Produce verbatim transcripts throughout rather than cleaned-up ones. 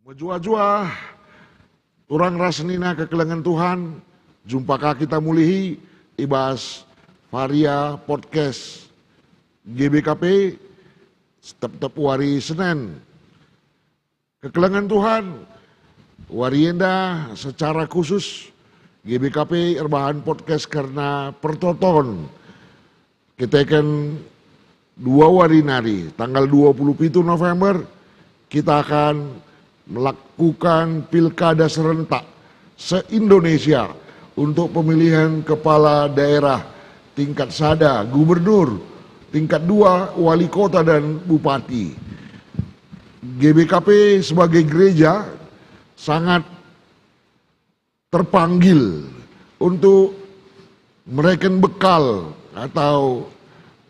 Mejuah-juah, turang ras senina kekelengen Tuhan, jumpa ka kita mulihi i bas Varia Podcast G B K P, tep-tep wari Senen. Kekelengen Tuhan, wari enda secara khusus G B K P erbahan podcast kerna pertoton. Kiteken dua wari nari, tanggal dua puluh pitu November, kita akan melakukan pilkada serentak se-Indonesia untuk pemilihan kepala daerah tingkat sada, gubernur, tingkat dua, wali kota, dan bupati. G B K P sebagai gereja sangat terpanggil untuk mereken bekal atau,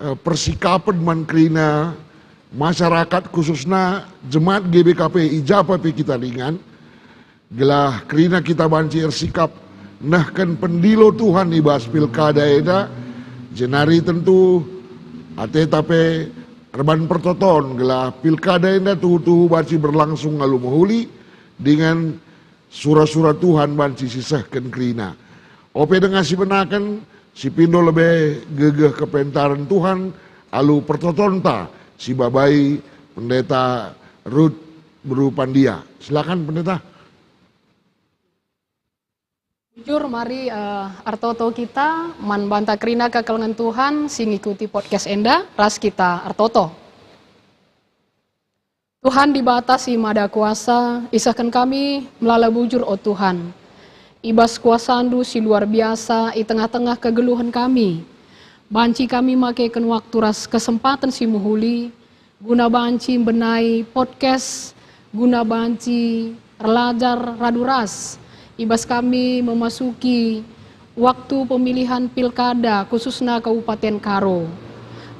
eh, persikapen man kerina masyarakat, khususna jemaat G B K P i ja pe kita ringan, gelah kerina kita banci ersikap nehken pendilo Tuhan i bas pilkada enda, jenari tentu ateta pe erban pertoton gelah pilkada enda tuhu-tuhu banci berlangsung alu mehuli dingen sura-sura Tuhan banci sisehken kerina. Ope denga sibenaken, sipindo lebe gegeh kepentaren Tuhan alu pertotonta sibabai Pendeta Rut beru Pandia. Silakan, Pendeta. Bujur, mari, eh, ertoto kita man banta kerina kekelengen Tuhan si ngikuti podcast enda, ras kita ertoto. Tuhan Dibata si Mada Kuasa, isehken kami melala bujur, o Tuhan, i bas kuasaNdu si luar biasa i tengah-tengah kegeluhen kami. Banci kami makeken waktu ras kesempaten si mehuli guna banci mbenai podcast, guna banci erlajar radu ras i bas kami memasuki waktu pemilihan pilkada, khususna Kabupaten Karo.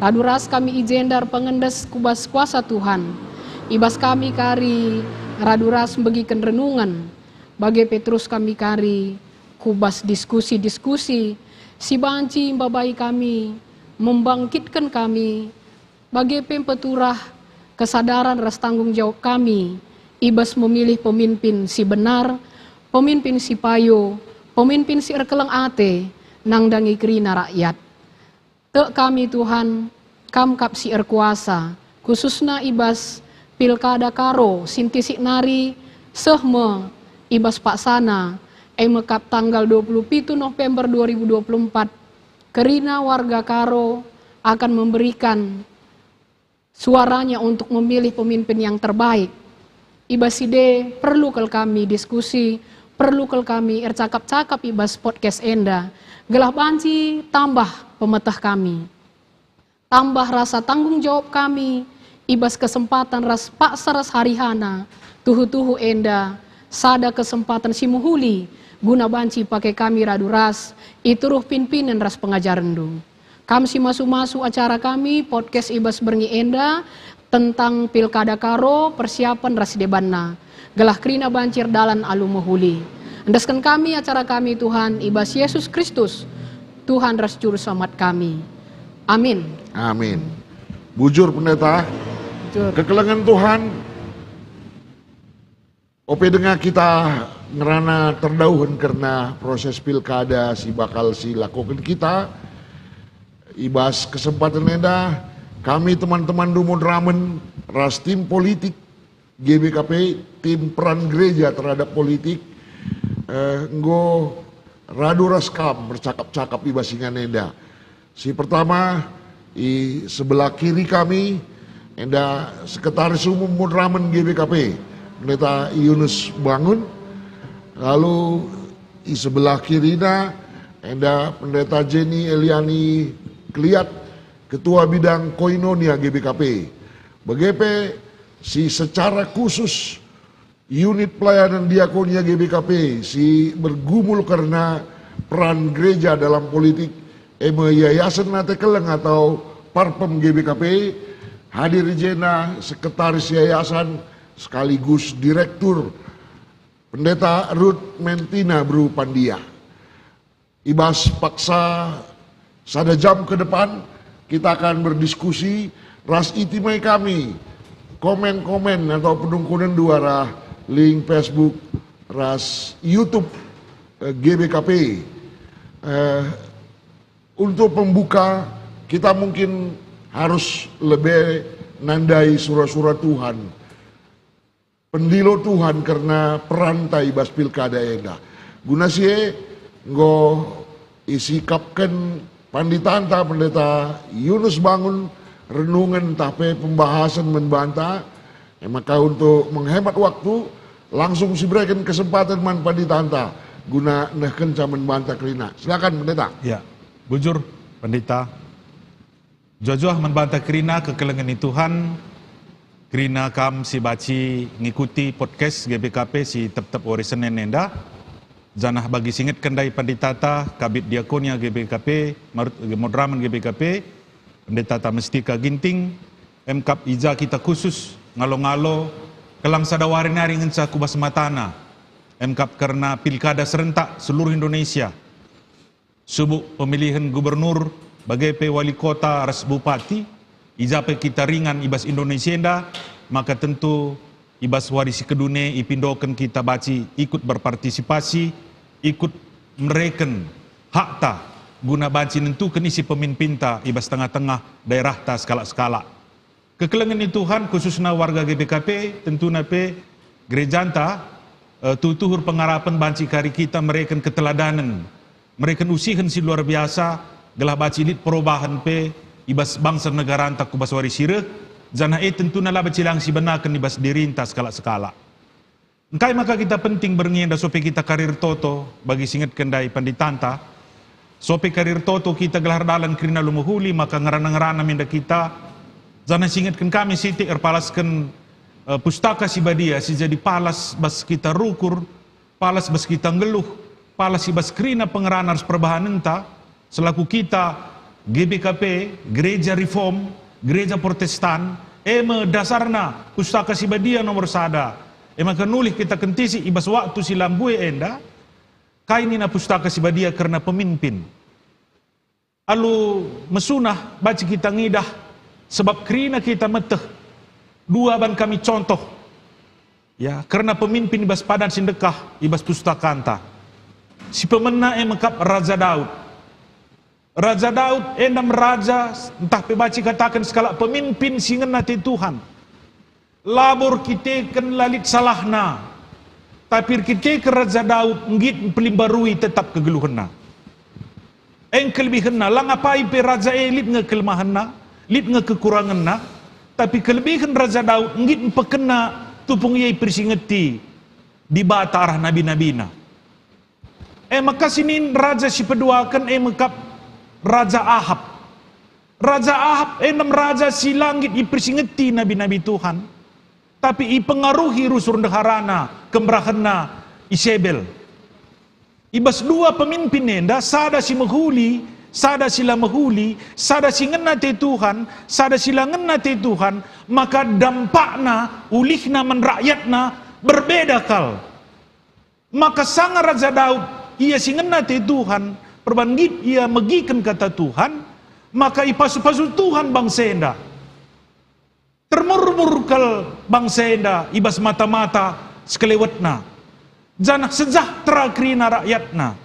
Radu ras kami i jenda erpengendes ku bas kuasa Tuhan. I bas kami kari radu ras mbegiken renungen, bage pe terus kami kari ku bas diskusi-diskusi si banci mbabai kami, membangkitken kami, bage pe mpeturah kesadaran ras tanggung jawab kami i bas memilih pemimpin si benar, pemimpin si payo, pemimpin si erkeleng ate nandangi kerina rakyat. Tek kami, Tuhan, Kam kap si erkuasa, khususna i bas Pilkada Karo si ntisik nari seh me i bas paksana, e me kap tanggal dua puluh pitu November dua ribu dua puluh empat, kerina warga Karo akan memberikan suaranya untuk memilih pemimpin yang terbaik. I bas si de perlu kal kami diskusi, perlu kal kami ercakap-cakap i bas podcast enda, gelah banci tambah pemeteh kami, tambah rasa tanggung jawab kami i bas kesempatan ras paksa ras harihana tuhu-tuhu enda, sada kesempatan si mehuli guna banci pake kami radu ras i teruh pinpinen ras pengajarenNdu. Kam si masu-masu acara kami podcast i bas berngi enda tentang Pilkada Karo, persiapen ras debanna, gelah kerina banci erdalan alu mehuli. Endesken kami acara kami, Tuhan, i bas Yesus Kristus, Tuhan ras Juru Selamat kami. Amin. Amin. Bujur, Pendeta. Bujur. Kekelengen Tuhan. Ope denga kita ngerana terdauhen kerna proses pilkada si bakal silakoken kita, i bas kesempaten enda, kami teman-teman Dumun Ramen ras tim politik G B K P, tim peran gereja terhadap politik, eh, enggo radu ras kam bercakap-cakap i bas ingan enda. Si pertama, i sebelah kiri kami, enda Sekretaris Umum Munramen G B K P, Pendeta Yunus Bangun. Lalu i sebelah kirina, enda Pendeta Jenny Eliani Kliat, Ketua Bidang Koinonia G B K P. Bage pe si secara khusus Unit Pelayanan Diakonia G B K P si bergumul kerna peran gereja dalam politik, e me Yayasen Ate Keleng atau Parpem G B K P, hadir i jenda Sekretaris Yayasan sekaligus Direktur, Pendeta Ruth Mentina beru Pandia. I bas paksa sada jam ke depan, kita akan berdiskusi ras itimai kami komen-komen atau penungkunenndu arah link Facebook ras YouTube, eh, G B K P. Eh, untuk membuka, kita mungkin harus lebih nandai sura-sura Tuhan, pendilo Tuhan kerna perantai bas pilkada enda. Guna si e, enggo isikapken panditanta Pendeta Yunus Bangun renungen ntah pe pembahasen man banta. E maka untuk menghemat waktu, langsung sibereken kesempatan man panditanta guna nehkenca man banta kerina. Silakan, Pendeta. Ya, bujur, Pendeta. Juah-juah man banta kerina kekelengen ni Tuhan, kerina kam si banci ngikuti podcast G B K P si tep-tep wari Senin enda, janah bagi si ingetken ndai panditata, Kabid Diakonia G B K P, marut, moderamen G B K P, Pendetata Mestika Ginting, emkap i ja kita khusus ngalo-ngalo, kelang sada wari nari ngenca ku bas matana, emkap kerna pilkada serentak seluruh Indonesia. Subuk pemilihen gubernur, bage pe wali kota ras bupati, i ja pe kita ringan i bas Indonesia enda, maka tentu i bas wari si kedune ipindoken kita banci ikut berpartisipasi, ikut mereken hakta guna banci nentuken isi pemimpinta i bas tengah-tengah daerahta sekalak-sekalak. Kekelengen ni Tuhan, khususna warga G B K P, tentuna pe gerejanta, eh, tuhu-tuhu erpengarapen banci kari kita mereken keteladanen, mereken usihen si luar biasa, gelah banci lit perubahen pe i bas bangsa negaranta ku bas wari si reh, janah e tentuna la banci lang sibenaken i bas dirinta sekalak-sekalak. Engkai maka kita penting berngi enda sope kita kari ertoto bagi si ingetken ndai panditanta? Sope kari ertoto kita gelah erdalan kerina alu mehuli, maka ngerana-ngerana me enda kita, janah si ingetken kami sitik erpalasken, eh, Pustaka Si Badia si jadi palas bas kita rukur, palas bas kita nggeluh, palas i bas kerina pengerana ras perbahanenta, selaku kita G B K P, Gereja Reform, Gereja Protestan, e me dasarna Pustaka Si Badia nomor sada. E maka nulih kita kentisik i bas waktu si la mbue enda, kai nina Pustaka Si Badia kerna pemimpin. Alu mesunah banci kita ngidah, sebab kerina kita meteh. Dua ban kami contoh, ya, kerna pemimpin i bas padan si ndekah i bas pustakanta. Si pemena e mekap Raja Daud. Raja Daud enda me raja, ntah pe banci kataken sekalak pemimpin si ngena ate Tuhan. Labo erkiteken la lit salahna, tapi erkiteken Raja Daud nggit mpelimbarui tetap kegeluhenna. E kelebihenna, lang apai pe raja e lit nge kelemahenna, lit nge kekurangenna, tapi kelebihen Raja Daud nggit mpekena tupung ia ipersingeti Dibata arah nabi-nabina. E maka sinin raja si peduaken e mekap Raja Ahab. Raja Ahab enda me raja si la nggit ipersingeti nabi-nabi Tuhan, tapi ipengaruhi rusur ndeharana, kemerahenna Isebel. I bas dua pemimpin enda, sada si mehuli, sada si la mehuli, sada si ngena ate Tuhan, sada si la ngena ate Tuhan, maka dampakna, ulihna man rakyatna berbeda kal. Maka sanga Raja Daud, ia si ngena ate Tuhan, perban nggit ia megiken kata Tuhan, maka ipasu-pasu Tuhan bangsa enda. Termurmur kal bangsa enda i bas mata-mata sekelewetna, janah sejahtera kerina rakyatna.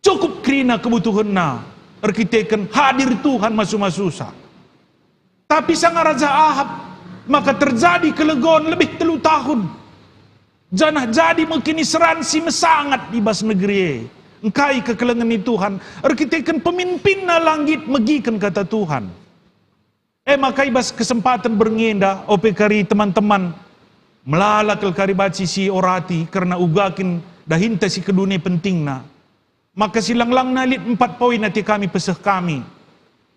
Cukup kerina kebutuhenna erkiteken hadir Tuhan masu-masusa. Tapi sanga Raja Ahab, maka terjadi kelegon lebih telu tahun. Janah jadi me kiniseran si mesangat i bas negeri e. Engkai kekelengen ni Tuhan, erkiteken pemimpinna la nggit megiken kata Tuhan. E maka i bas kesempaten berngi enda, ope kari teman-teman, melala kal kari banci si orati kerna uga kin dahinta si kedune pentingna. Maka si lang-langna lit empat poin ate kami peseh kami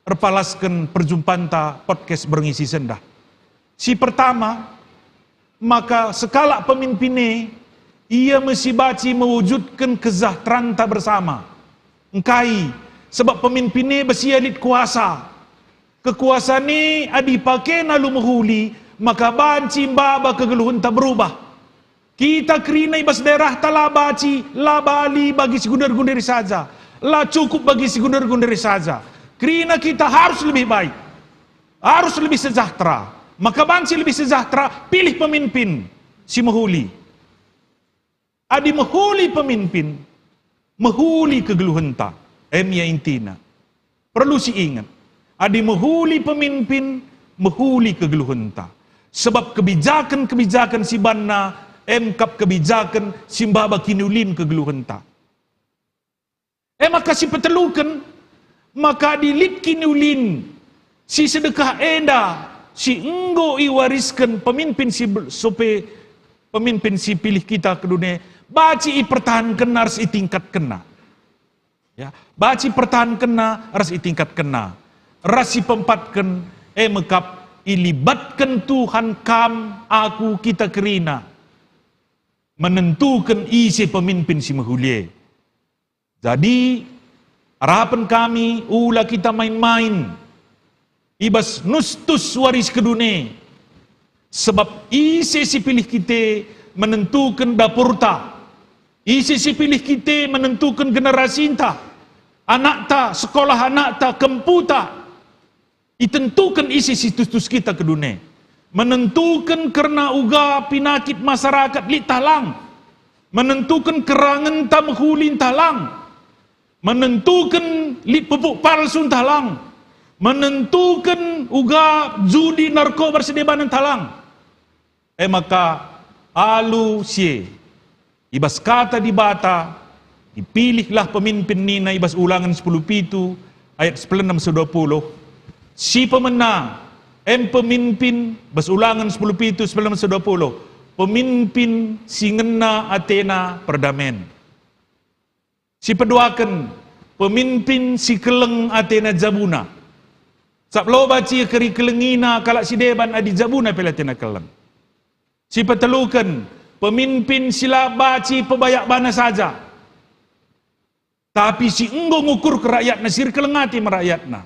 erpalasken perjumpanta podcast berngi si sendah. Si pertama, maka sekalak pemimpin e, ia me si banci mewujudken kesejahteranta bersama. Engkai? Sebab pemimpin e bas ia lit kuasa. Kekuasan e adi ipakena alu mehuli, maka banci maba kegeluhenta berubah. Kita kerina i bas daerahta la banci, la bali bagi si gunder-gunder saja, la cukup bagi si gunder-gunder saja. Kerina kita harus lebih baik, harus lebih sejahtera. Maka banci lebih sejahtera, pilih pemimpin. si mehuli. Adi mehuli pemimpin, mehuli kegeluhenta. Em ia intina. Perlu si inget. Adi mehuli pemimpin, mehuli kegeluhenta. Sebab kebijaken-kebijaken si banna, em kap kebijaken si maba kiniulin kegeluhenta. E maka si peteluken, maka adi lit kiniulin si sedekah enda si enggo iwarisken pemimpin si bel-, sope, pemimpin si pilih kita kedune, banci ipertahankenna ras itingkatkenna. Ya, banci ipertahankenna ras itingkatkenna. Ras si peempatken, e mekap ilibatken Tuhan kam, aku, kita kerina menentuken ise pemimpin si mehuli e. Jadi, arapen kami, ula kita main-main i bas nustus wari si kedune. Sebab ise si pilih kita menentuken dapurta. Ise si pilih kita menentuken generasinta, anakta, sekolah anakta, kemputa. Itentuken ise si tustus kita kedune. Menentuken kerna uga penakit masyarakat lit tah lang. Menentuken kerangenta mehuli ntah lang. Menentuken lit pupuk palsu ntah lang. Menentuken uga judi, narkoba, ras si deban ntah lang. E maka, alu si e, i bas Kata Dibata, "Ipilihlah pemimpin," nina i bas Ulangen sepuluh pitu ayat sepuluh enem seh dua puluh. Si pemena, em pemimpin, bas Ulangen sepuluh pitu, sepuluh enem seh dua puluh, pemimpin si ngena atena perdamen. Si peduaken, pemimpin si keleng atena jabuna. Sabap la banci iakeri kelengina kalak si deban adi jabuna pe la atena keleng. Si peteluken, pemimpin si la banci pebayak bana saja, tapi si enggo ngukurken rakyatna, si erkeleng ate man rakyatna.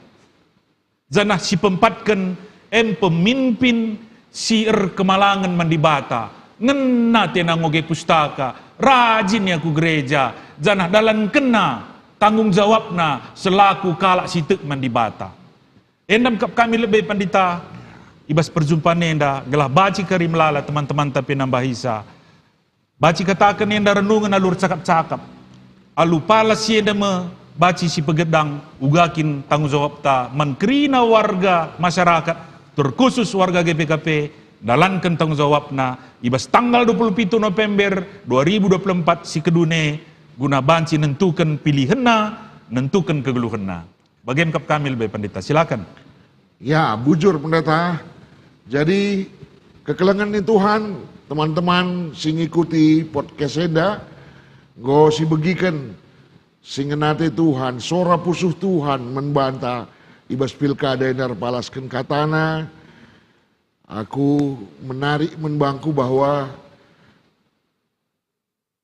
Janah si peempatken, em pemimpin si erkemalangen man Dibata, ngena atena ngoge pustaka, rajin ia ku gereja, janah dalankenna tanggung jawabna selaku kalak si tek man Dibata. Enda me kap kami lebe, Pandita, i bas perjumpaan enda, gelah banci kari melala teman-temanta pe nambahisa. Banci kataken enda renungen alu ercakap-cakap. Alu pala si enda me banci si pegedang, uga kin tanggung jawabta man kerina warga masyarakat, terkhusus warga G P K P, ndalanken tanggung jawabna i bas tanggal dua puluh pitu November dua ribu dua puluh empat si kedune, guna banci nentuken pilihenna, nentuken kegeluhenna. Bage me kap kami lebe, Pandita. Silakan. Ya, bujur, Pendeta. Jadi, kekelengen ni Tuhan, teman-teman si ngikuti podcast enda, enggo sibegiken si ngena ate Tuhan, sora pusuh Tuhan man banta i bas pilkada enda erpalasken kataNa. Aku menarik man bangku bahwa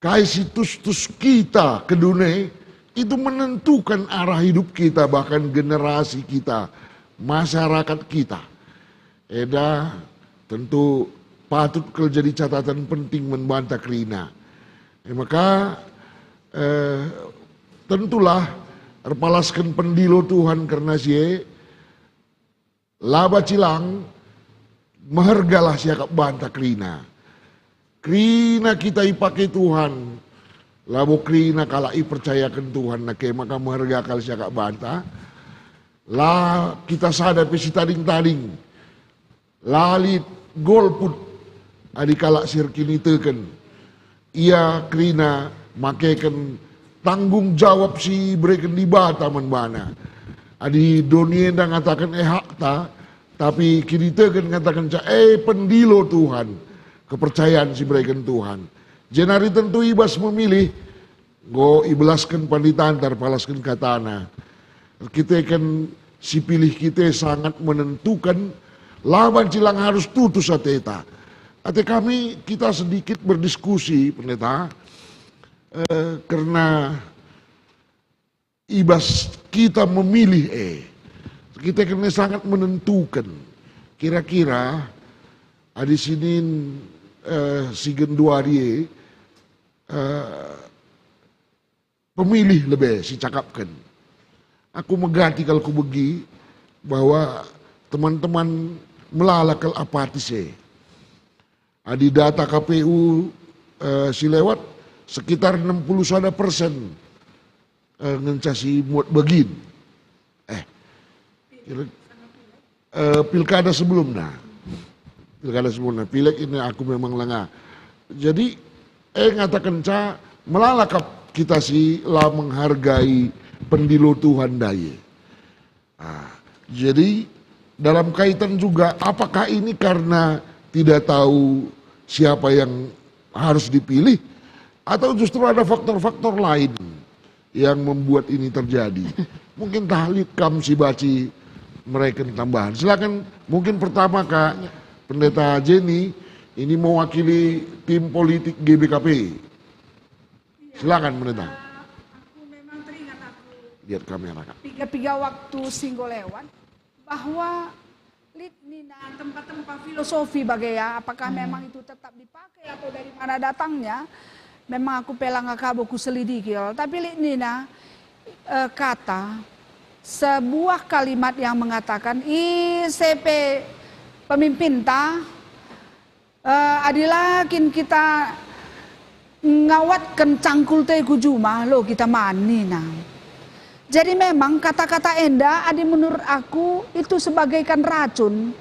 kai si tustus kita kedune, itu menentukan arah hidup kita, bahkan generasi kita, masyarakat kita. Enda tentu patut kal jadi catatan penting man banta kerina. E maka, eh, tentulah erpalasken pendilo Tuhan kerna si e, la banci lang, mehergalah siakap banta kerina. Kerina kita ipake Tuhan, labo kerina kalak ipercayaken Tuhan, nake maka meherga kal siakap banta. La kita sada pe sitading-tading, la lit golput adi kalak si erkiniteken. Ia kerina makeken tanggung jawab si ibereken Dibata man bana. Adi doni enda ngataken e hakta, tapi kiniteken ngatakenca e pendilo Tuhan, kepercayan si ibereken Tuhan. Jenari tentu i bas memilih, enggo ibelasken Panditanta erpalasken kataNa. Erkiteken si pilih kita sangat menentukan, la banci lang harus tutus ateta. Ate kami kita sedikit berdiskusi, Pendeta, eh, kerna i bas kita memilih e. Kita kena sangat menentukan. Kira-kira adi sinin, eh, si genduari e, eh, pemilih lebe si cakapken. Aku megati kal kubegi bahwa teman-teman melala kal apatis e. Adi data K P U, eh, si lewat, sekitar enam puluh sada persen, eh, ngenca si muat bagin. Eh, kira, eh, pilkada sebelumna. Pilkada sebelumna, pileg ini aku memang langa. Jadi, eh, ngatakenca melala kap kita si la menghargai pendilo Tuhan ndai. Ah, jadi dalam kaitan juga, apakah ini karena tidak tahu siapa yang harus dipilih, atau justru ada faktor-faktor lain yang membuat ini terjadi? Mungkin tah lit kam si banci mereken tambahan. Silakan, mungkin pertama Kak Pendeta Jenny, ini mewakili tim politik G B K P. Silakan, Pendeta. Eh, aku memang teringat aku lihat kamera, Kak. Piga-piga waktu si enggo lewat, bahwa lit nina tempa-tempa filosofi bage ya, apakah memang itu tetap dipakai atau dari mana datangnya? Memang aku pe langa kabo kuselidiki, tapi lit nina, eh, kata, sebuah kalimat yang mengatakan, ise pe pemimpinta, Eh, adi la kin kita ngawatken cangkul te ku juma, lo kita man nina. Jadi memang kata-kata enda, adi menurut aku, itu sebagaikan racun.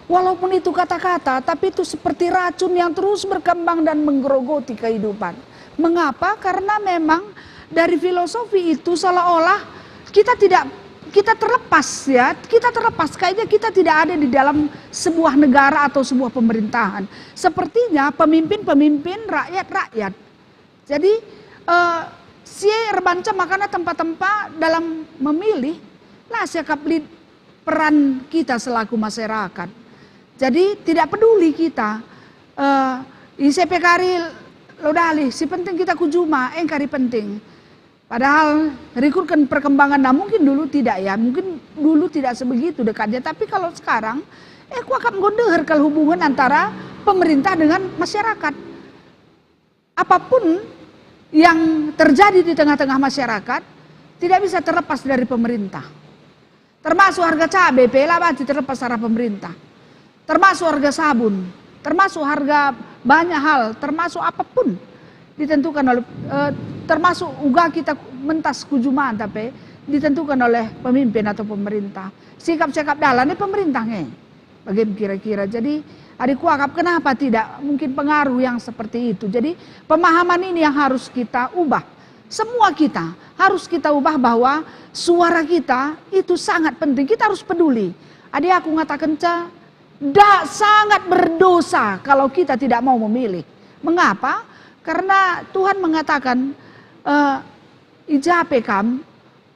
Walaupun itu kata-kata, tapi itu seperti racun yang terus berkembang dan menggerogoti kehidupan. Mengapa? Karena memang dari filosofi itu seolah-olah kita tidak, kita terlepas, ya, kita terlepas, kayaknya kita tidak ada di dalam sebuah negara atau sebuah pemerintahan. Sepertinya pemimpin-pemimpin, rakyat-rakyat. Jadi, eh, si erbanca makana tempa-tempa dalam memilih, la siakap lit peran kita selaku masyarakat. Jadi tidak peduli kita, eh, ise pe kari lo dalih, si penting kita ku juma, engkari penting. Padahal rikutken perkembangan, nah, mungkin dulu tidak, ya, mungkin dulu tidak sebegitu dekatnya, tapi kalau sekarang, eh, kuakap enggo ndeher kal hubungan antara pemerintah dengan masyarakat. Apapun yang terjadi di tengah-tengah masyarakat tidak bisa terlepas dari pemerintah. Termasuk harga cabe pe la banci terlepas arah pemerintah. Termasuk harga sabun, termasuk harga banyak hal, termasuk apapun ditentukan oleh, eh, termasuk uga kita mentas ku jumanta pe ditentukan oleh pemimpin atau pemerintah. Sikap-sikap dalan e pemerintah nge. Bage kira-kira. Jadi, adi kuakap, kenapa tidak? Mungkin pengaruh yang seperti itu. Jadi, pemahaman ini yang harus kita ubah. Semua kita harus kita ubah bahwa suara kita itu sangat penting. Kita harus peduli. Adi aku ngatakenca, dak sangat berdosa kalau kita tidak mau memilih. Mengapa? Karena Tuhan mengatakan, eh, "I ja pe kam,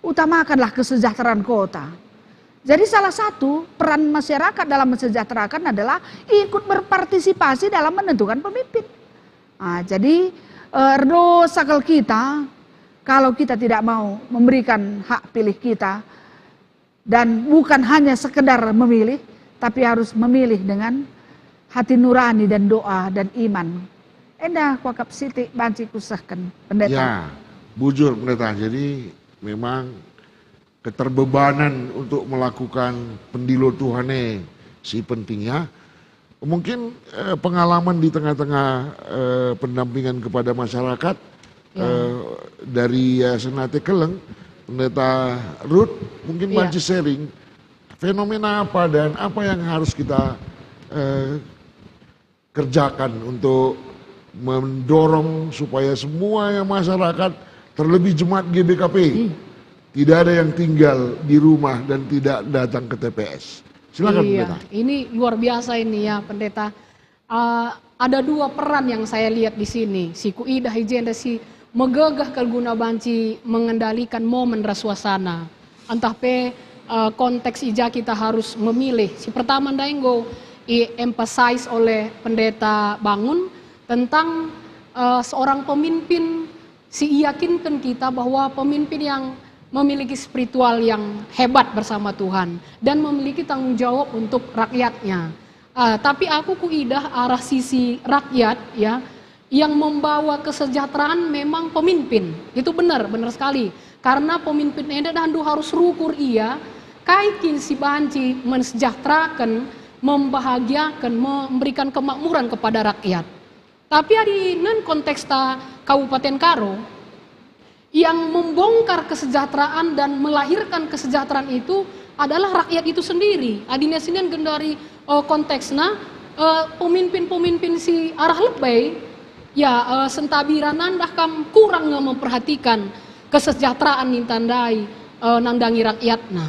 utamakanlah kesejahteraan kota." Jadi salah satu peran masyarakat dalam mensejahterakan adalah ikut berpartisipasi dalam menentukan pemimpin. Ah, jadi, eh, erdosa kal kita kalau kita tidak mau memberikan hak pilih kita, dan bukan hanya sekedar memilih, tapi harus memilih dengan hati nurani dan doa dan iman. Enda kuakap sitik banci kusehken, Pendeta. Ya, bujur, Pendeta. Jadi memang keterbebanan untuk melakukan pendilo Tuhan e si penting, ya. Mungkin, eh, pengalaman di tengah-tengah, eh, pendampingan kepada masyarakat, ya, eh, dari Yayasan Ate Keleng, Pendeta Ruth, mungkin, iya, banci sharing fenomena apa dan apa yang harus kita, eh, kerjakan untuk mendorong supaya semua yang masyarakat, terlebih jemaat G B K P, hmm, tidak ada yang tinggal di rumah dan tidak datang ke T P S. Silakan, iya, Pendeta. Ini luar biasa ini ya, Pendeta. Eh, ada dua peran yang saya lihat di sini, si kuidah i jenda si megegeh kal guna banci mengendalikan momen ras suasana. Ntah pe, eh, konteks i ja kita harus memilih. Si pertama ndai enggo i-emphasize oleh Pendeta Bangun tentang, eh, seorang pemimpin si iyakinken kita bahwa pemimpin yang memiliki spiritual yang hebat bersama Tuhan dan memiliki tanggung jawab untuk rakyatnya. Ah, tapi aku kuidah arah sisi rakyat, ya, yang membawa kesejahteraan memang pemimpin. Itu benar, benar sekali. Karena pemimpin enda dandu harus rukur ia, kai kin si banci mensejahteraken membahagiaken, memberikan kemakmuran kepada rakyat. Tapi adi nen konteksta Kabupaten Karo, yang membongkar kesejahteraan dan melahirkan kesejahteraan itu adalah rakyat itu sendiri. Adina sinen gendari, eh, konteksna, eh, pemimpin-pemimpin si arah lebe, ya, eh, sentabira nandah kam kurang nge memperhatikan kesejahteraan ninta ndai, eh, nandangi rakyatna.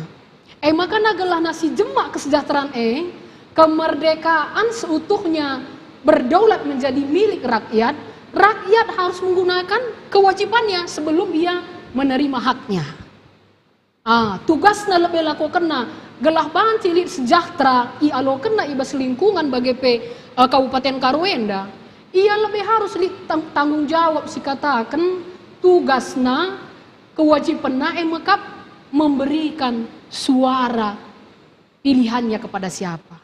E maka na gelah nasi jemak kesejahteraan e, kemerdekaan seutuhnya berdaulat menjadi milik rakyat, rakyat harus menggunakan kewajibannya sebelum ia menerima haknya. Ah, tugasna lebe lakokenna, gelah banci lit sejahtera ialokenna i bas lingkungan bage pe, eh, Kabupaten Karo enda. Ia lebe harus lit tang-, tanggung jawab sikataken tugasna, kewajibenna e mekap memberikan suara pilihannya kepada siapa.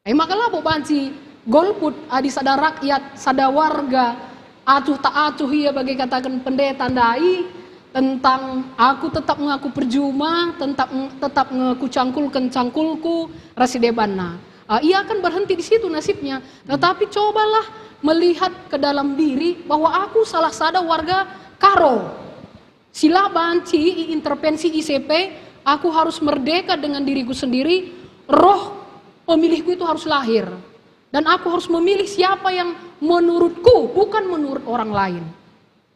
E maka labo banci golput adi sada rakyat, sada warga, acuh tak acuh ia bage kataken pendeta ndai tentang, "Aku tetap nge aku perjuma, tetap, tetap nge kucangkulken cangkulku ras si debanna." Ah, ia akan berhenti di situ nasibnya. Tetapi cobalah melihat ke dalam diri bahwa aku salah sada warga Karo. Si la banci iintervensi ise pe, aku harus merdeka dengan diriku sendiri, roh pemilihku itu harus lahir. Dan aku harus memilih siapa yang menurutku, bukan menurut orang lain.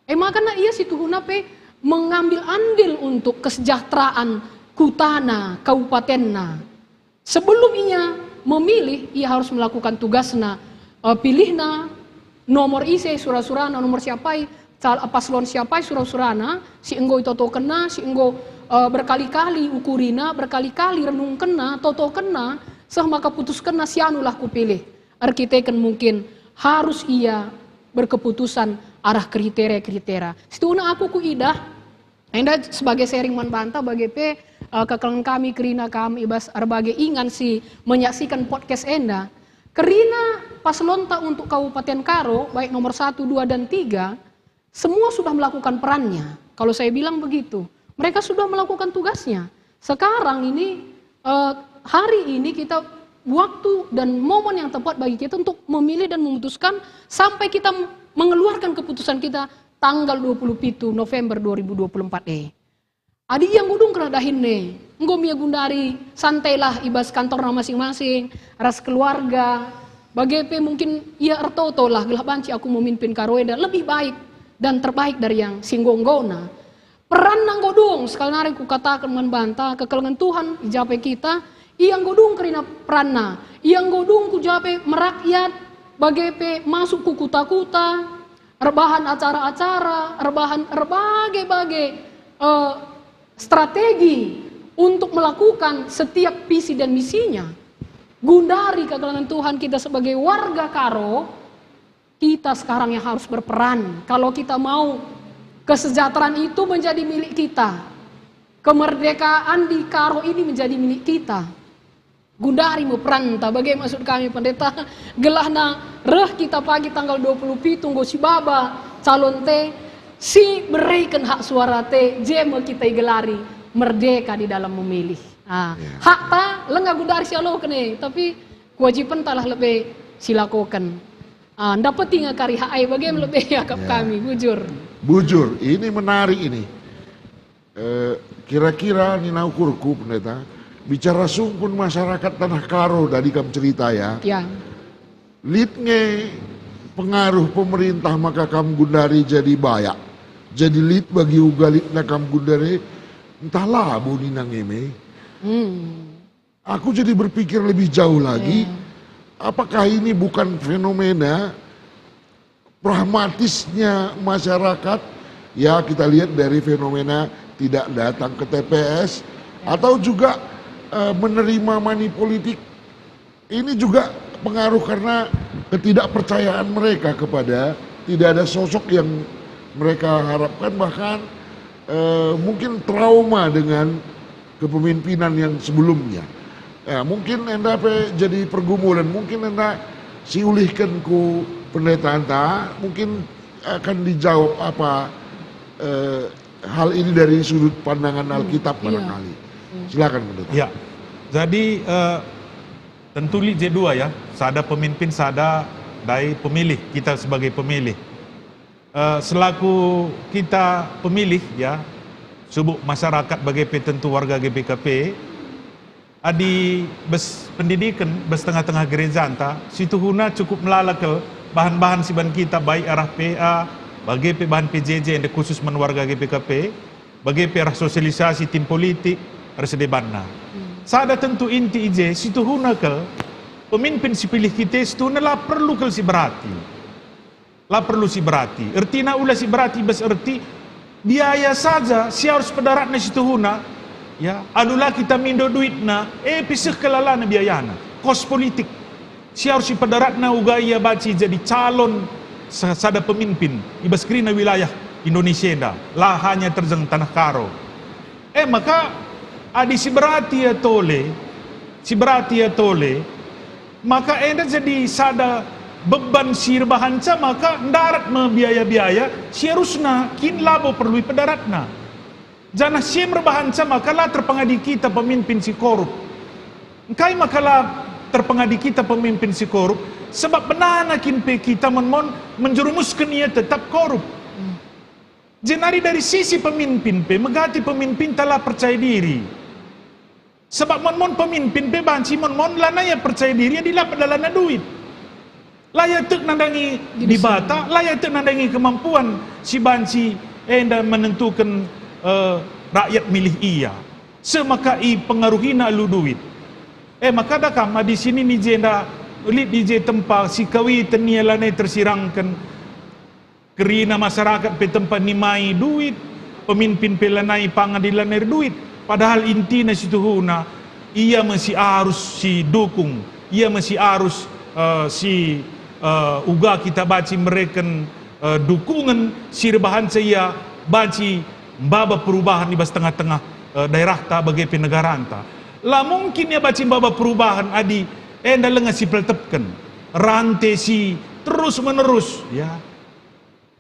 E maka ia situhuna pe mengambil andil untuk kesejahteraan kutana, kabupatenna. Sebelum ia memilih, ia harus melakukan tugasna, eh, pilihna nomor ise sura-surana, nomor siapai, cal-, paslon siapai sura-surana, si enggo itotokenna, si enggo, eh, berkali-kali ukurina, berkali-kali renungkenna, totokenna, seh maka putuskenna si anulah kupilih. Erkiteken mungkin harus ia berkeputusan arah kriteria-kriteria. Situhuna aku kuidah, enda sebagai sharing man banta bage pe, eh, kekelengen kami kerina kam i bas erbage ingan si menyaksikan podcast enda. Kerina paslonta untuk Kabupaten Karo, baik nomor satu, dua, dan tiga, semua sudah melakukan perannya. Kalau saya bilang begitu, mereka sudah melakukan tugasnya. Sekarang ini, eh, hari ini kita, waktu dan momen yang tepat bagi kita untuk memilih dan memutuskan sampai kita mengeluarkan keputusan kita tanggal dua puluh pitu November dua ribu dua puluh empat e. Adi ia nggo dung kerna dahin e, enggo me ia gundari santailah i bas kantorna masing-masing, ras keluarga. Bage pe mungkin ia ertotolah, gelah banci aku memimpin Karo enda lebih baik dan terbaik dari yang si enggo-enggona. Peranna enggo dung, sekali nari kukataken man banta, kekelengen Tuhan i ja pe kita, ia enggo dung kerina peranna, ia enggo dung ku ja pe merakyat, bage pe masuk ku kuta-kuta, erbahan acara-acara, erbahan erbage-bage, eh, strategi untuk melakukan setiap visi dan misinya. Gundari kekelengen Tuhan kita sebagai warga Karo, kita sekarang yang harus berperan. Kalau kita mau kesejahteraan itu menjadi milik kita, kemerdekaan di Karo ini menjadi milik kita. Gundari me peranta, bage maksud kami, Pendeta, gelahna reh kita pagi tanggal dua puluh pitu enggo sibaba calon te, si bereken hak suara te, je me kita igelari merdeka di dalam memilih. Ah, ya. Hakta langa gundari sialoken e, tapi kewajibentalah lebe silakoken. Ah, ndapeti nge kari hak ai, bage me lebe iakap, ya, kami, bujur. Bujur, ini menarik ini. Eh, kira-kira nina ukurku, Pendeta, bicara sungkun masyarakat Tanah Karo tadi kam cerita, ya. Ya. Lit nge pengaruh pemerintah maka kam gundari jadi bayak. Jadi lit bagi uga litna kam gundari, entah labo nina nge me. Hmm. Aku jadi berpikir lebih jauh lagi, ya, apakah ini bukan fenomena pragmatisnya masyarakat? Ya, kita lihat dari fenomena tidak datang ke T P S, ya, atau juga, eh, menerima money politik. Ini juga pengaruh karena ketidakpercayaan mereka kepada, tidak ada sosok yang mereka harapkan, bahkan, eh, mungkin trauma dengan kepemimpinan yang sebelumnya. Ya, mungkin enda pe jadi pergumulan, mungkin enda siulihken ku pendetanta, mungkin akan dijawab apa, eh, hal ini dari sudut pandangan Alkitab, hmm, iya, barangkali. Hmm. Silakan, Pendeta. Ya, jadi, eh, Tentu lit je dua ya, sada pemimpin, sada ndai pemilih, kita sebagai pemilih. Eh, selaku kita pemilih ya, subuk masyarakat bage pe tentu warga G B K P, adi bas pendidiken, bas tengah-tengah gerejanta, situhuna cukup melala kal bahan-bahan si ban kita baik arah P A, bage pe bahan P J J enda khusus man warga G B K P, bage pe arah sosialisasi tim politik, arah sedebanna. Hmm. Sada tentu inti i je, situhuna kal, pemimpin si pilih kita situhuna la perlu kal si berati. La perlu si berati. Ertina ula si berati bas erti biaya saja si arus pedaratna situhuna, ya, alu la kita mindo duitna, e pe seh kal alana biayana. Kos politik. Si arus ipedaratna uga ia banci jadi calon sa-, sada pemimpin i bas kerina wilayah Indonesia enda, la hanya terjeng Tanah Karo. E maka, adi si berati ia tole, si berati ia tole, maka enda jadi sada beban si erbahanca, maka ndarat me biaya-biaya si arusna kin labo perlu ipedaratna. Janah si em erbahanca maka la terpengadi kita pemimpin si korup. Engkai maka la terpengadi kita pemimpin si korup? Sebab benana kin pe kita mon-mon menjerumusken ia tetap korup. Jenari dari sisi pemimpin pe, megati pemimpinta la percaya diri. Sebab mon-mon pemimpin pe banci mon-mon lanai ia percaya diri adi la pedalana duit. La ia tek nandangi Diri Dibata, sendiri. La ia tek nandangi kemampuan si banci enda menentuken, eh, rakyat milih ia. Seh maka ipengaruhina alu duit. E maka da kam adi sini ni jenda lit i je tempa si kawiten ia lanai tersirangken. Kerina masyarakat pe tempa nimai duit, pemimpin pe lanai pangan adi lanai erduit. Padahal intina situhuna, ia me si arus si dukung, ia me si arus, eh, si, eh, uga kita banci mereken, eh, dukungen si erbahanca ia banci maba perubahan i bas tengah-tengah, eh, daerahta bage pe negaranta. La mungkin ia banci maba perubahan adi enda langa si peltepken, rante si terus-menerus, ya.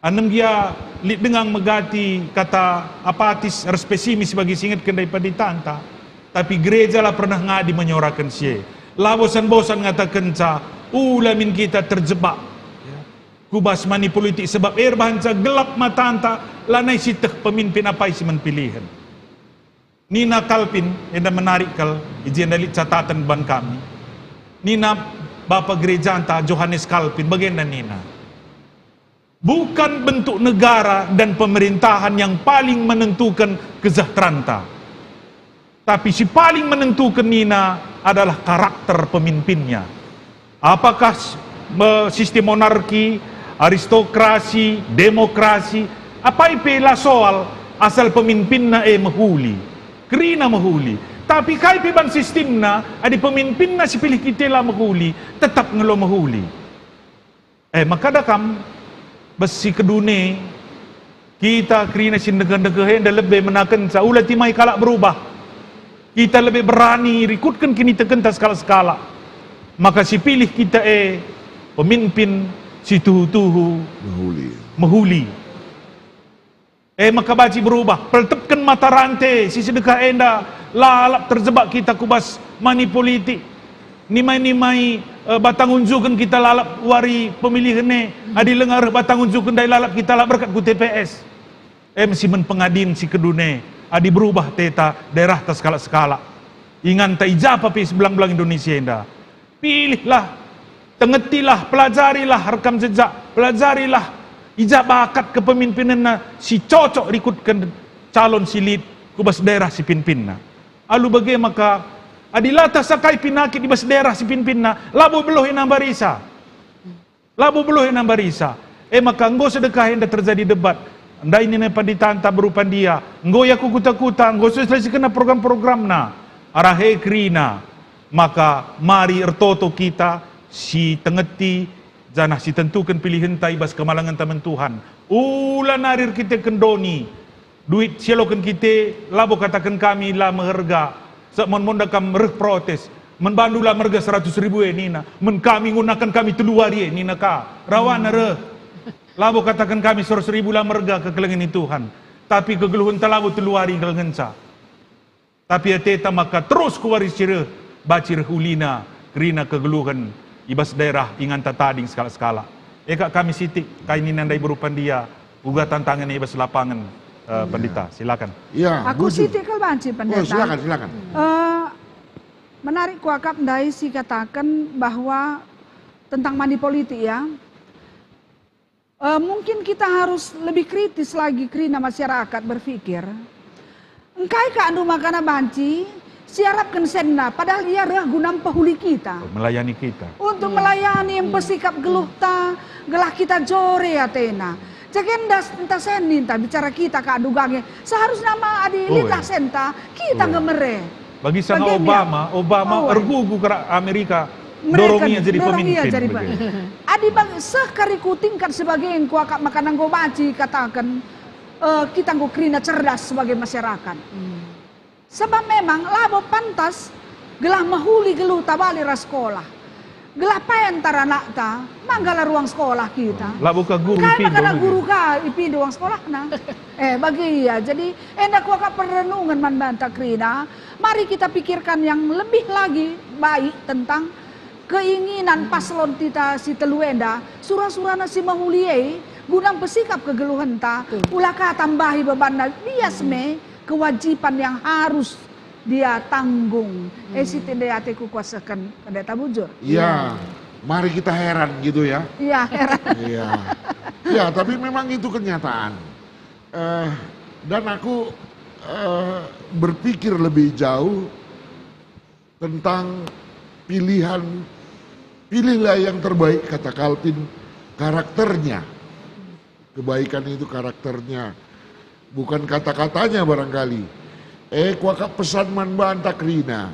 Anem gia lit denga megati kata apatis ras pesimis bagi si ingetken ndai panditanta, tapi gereja la pernah ngadi menyoraken si e. La bosan-bosan ngatakenca, "Ula min kita terjebak, ya, ku bas money politik, sebab erbahanca gelap matanta, lanai sieteh pemimpin apai si man pilihen." Nina Calvin, enda menarik kal, i jenda lit catatan ban kami. Nina bapa gerejanta Johannes Calvin, bagenda nina, "Bukan bentuk negara dan pemerintahan yang paling menentukan kesejahteranta. Tapi si paling menentukan," nina, "adalah karakter pemimpinnya." Apakah s-, me-, sistem monarki, aristokrasi, demokrasi, apai pe la soal, asal pemimpinna e mehuli. Kerina mehuli. Tapi kai pe ban sistemna, adi pemimpinna si pilih kita la mehuli, tetap ngelo mehuli. E, maka da kam, bas si kedune, kita kerina si ndengkeh-ndengkeh enda lebe menakenca, ula timai kalak berubah. Kita lebe berani rikutken kinitekenta sekalak-sekalak. Maka si pilih kita e pemimpin si tuhu-tuhu Mehuli. Mehuli. E maka banci berubah, peltepken mata rante si sedekah enda, lalap terjebak kita ku bas money politik. Nimai-nimai, e, batang unjuken kita lalap wari pemilihen e, adi langa reh batang unjuken ndai lalap kita la berkat ku T P S. Em si men pengadin si kedune, adi berubah teta daerahta sekalak-sekalak. Inganta i japa pe sebelang-belang Indonesia enda. Pilihlah, tengetilah, pelajarilah rekam jejak, pelajarilah i ja bakat kepemimpinenna si cocok rikutken calon si lit ku bas daerah si pimpinna. Alu bage maka, adi la tasakai pinakit i bas daerah si pimpinna, labo beluh ia nambah risa. Labo beluh ia nambah risa. E maka enggo sedekah enda terjadi debat. Ndai nina panditanta beru Pandia, enggo ia ku kuta-kuta, enggo sosialisasikenna program-programna. Arah e kerina, maka mari ertoto kita si tengeti janah si tentuken pilihenta i bas kemalangenta man Tuhan. Ula nari erkiteken doni. Duit si ialoken kita, labo kataken kami la meherga, sabap mon-mon da kam reh protes, "Men bandu la meherga seratus ribu e," nina, "men kami nggunaken kami telu wari e," nina ka. Rawana reh. Labo kataken kami seratus ribu la meherga kekelengen ni Tuhan, tapi kegeluhenta labo telu wari kelengenca. Tapi ateta maka terus ku wari si reh, banci reh ulina, kerina kegeluhen i bas daerah inganta tading sekalak-sekalak. E kak kami sitik kai nina ndai beru pandia uga tantangen i bas lapangen, eh, Pendeta. Silakan. Ya, Aku bujur. Siti kal banci Oh, pendeta. silakan, silakan. Eh, menarik kuakap ndai si kataken bahwa tentang money politik ya. Eh, mungkin kita harus lebih kritis lagi kerina masyarakat berpikir. Engkai kak ndu makana banci siarapken senna padahal ia reh guna mpehuli kita. Melayani kita. Untuk melayani, mpesikap geluhta, gelah kita jore atena. Jaga enda enta seni enta bicara kita kak ndu gange. Seharusnya ma adi Oh, litlah iya. senta, kita Oh. nge mere. Bagi sana Bagian Obama, ya. Obama Oh, ergugu kera Amerika Mereka dorong ia jadi dorong pemimpin. Ia jadi Begitu. pe- Adi bang seh kari kutingkat sebagai engko akap maka nanggo banci kataken, eh, kita enggo kerina cerdas sebagai masyarakat. Sebab memang labo pantas gelah mehuli geluh tabali ras sekolah. Gelah payan tar anakta, manggala ruang sekolah kita. Labo ka guru Engkai ipindo maka gitu. Guru ka ipindo ruang sekolahna. Eh, bagi ia. Jadi, enda kuakap perrenungen man banta kerina. Mari kita pikirkan yang lebih lagi baik tentang keinginan paslon kita si telu enda, sura-surana si mehuli e, guna mpesikap kegeluhenta, Betul. Ula ka tambahi bebanna, bias me kewajiban yang harus dia tanggung. Eh, si tende ateku kuasehken pendeta bujur. Ya, mari kita heran gitu ya. Iya, heran. Iya. Ya, tapi memang itu kenyataan. Eh, dan aku eh, berpikir lebih jauh tentang pilihan, pilihlah yang terbaik, kata Calvin, karakternya. Kebaikan itu karakternya, bukan kata-katanya barangkali. Eh, kuakap pesan man banta kerina.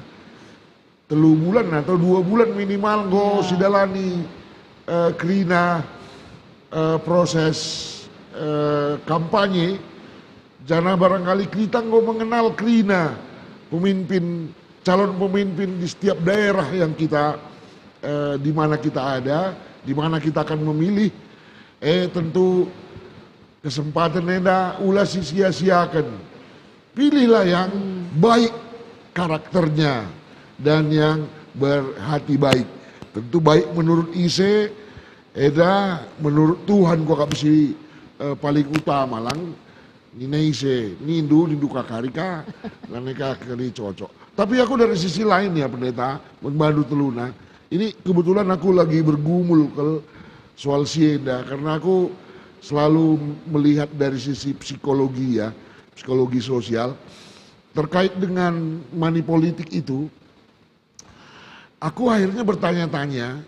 Telu bulan atau dua bulan minimal enggo sidalani, eh, kerina, eh, proses, eh, kampanye. Janah barangkali kita enggo mengenal kerina pemimpin, calon pemimpin di setiap daerah yang kita, eh, di mana kita ada, di mana kita akan memilih. Eh, tentu kesempatan enda ula sia-siaken. Pilihlah yang baik karakternya dan yang berhati baik. Tentu baik menurut ise, eda menurut Tuhan kuakap si, eh, paling utama lang. Nina ise, nindu, nindu kakari ka, lane kakari cocok. Tapi aku dari sisi lain ya pendeta, membantu teluna. Ini kebetulan aku lagi bergumul kal soal si enda karena aku selalu melihat dari sisi psikologi ya, psikologi sosial terkait dengan money politik itu. Aku akhirnya bertanya-tanya,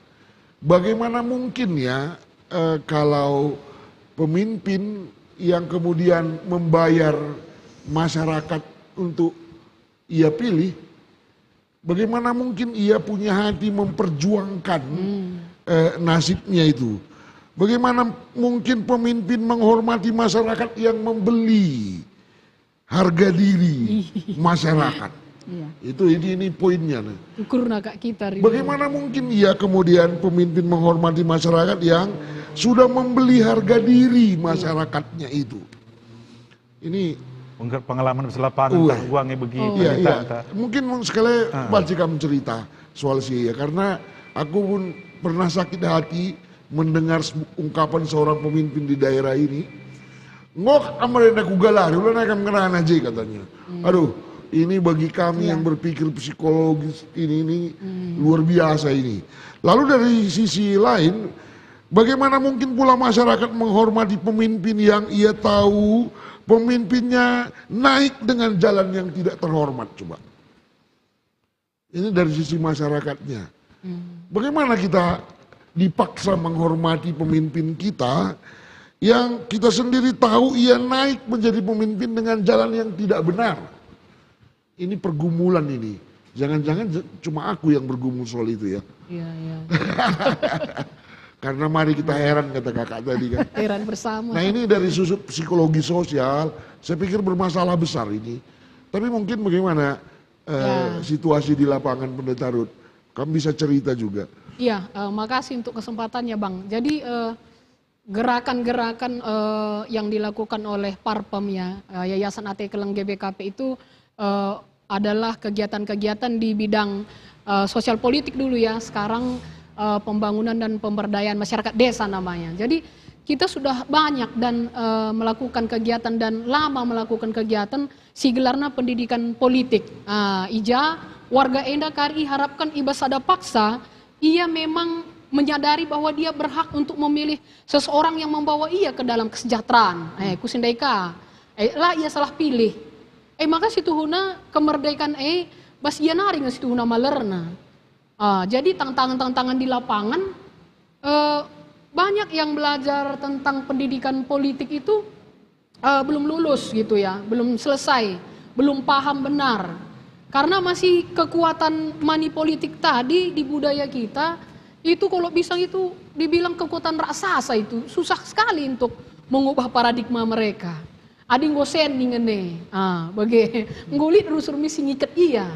bagaimana mungkin ya, eh, kalau pemimpin yang kemudian membayar masyarakat untuk ia pilih, bagaimana mungkin ia punya hati memperjuangkan, eh, nasibnya itu? Bagaimana mungkin pemimpin menghormati masyarakat yang membeli harga diri masyarakat? Iya. Itu ini, ini poinnya nih. Ukurna kak kita rindu. Bagaimana mungkin ia kemudian pemimpin menghormati masyarakat yang sudah membeli harga diri masyarakatnya itu? Ini Pengge- pengalaman beselapangan Ue. Tah guange begi Oh. Iya, pendeta iya. entah. Mungkin meng- sekali Ah. banci kam cerita soal si ia, karena aku pun pernah sakit hati mendengar se- ungkapan seorang pemimpin di daerah ini. Ngok amrena ku galari, ulah naik kam ngerana je katanya. Aduh, ini bagi kami Iya. yang berpikir psikologis ini ini luar biasa ini. Lalu dari sisi lain, bagaimana mungkin pula masyarakat menghormati pemimpin yang ia tahu pemimpinnya naik dengan jalan yang tidak terhormat, coba? Ini dari sisi masyarakatnya. Bagaimana kita dipaksa menghormati pemimpin kita yang kita sendiri tahu ia naik menjadi pemimpin dengan jalan yang tidak benar? Ini pergumulan ini. Jangan-jangan je- cuma aku yang bergumul soal itu ya. Iya, iya. Karena mari kita heran, kata kakak tadi kan. Heran bersama. Nah, ini dari susut psikologi sosial, saya pikir bermasalah besar ini. Tapi mungkin bagaimana, eh, Ya. situasi di lapangan, Pendeta Ruth? Kamu bisa cerita juga. Iya, eh, makasih untuk kesempatannya, Bang. Jadi, eh, gerakan-gerakan, eh, yang dilakukan oleh Parpem, ya, eh, Yayasan Ate Keleng G B K P itu, eh, adalah kegiatan-kegiatan di bidang eh, sosial politik dulu ya, sekarang, eh, pembangunan dan pemberdayaan masyarakat desa namanya. Jadi kita sudah banyak dan, eh, melakukan kegiatan dan lama melakukan kegiatan si gelarna pendidikan politik. Ah, i ja warga enda kari iharapkan i bas sada paksa, ia memang menyadari bahwa dia berhak untuk memilih seseorang yang membawa ia ke dalam kesejahteraan. Eh, ku si ndai ka. Eh, la ia salah pilih. Eh, maka situhuna kemerdekaan e, bas ia nari nge situhuna malerna. Ah, jadi tantangan-tantangan di lapangan, eh, banyak yang belajar tentang pendidikan politik itu, eh, belum lulus gitu ya, belum selesai, belum paham benar. Karena masih kekuatan money politik tadi di budaya kita, itu kalau bisa itu dibilang kekuatan raksasa itu, susah sekali untuk mengubah paradigma mereka. Adi enggo sen ningen e, ah, bage, enggo lit rusur misi ngiket ia.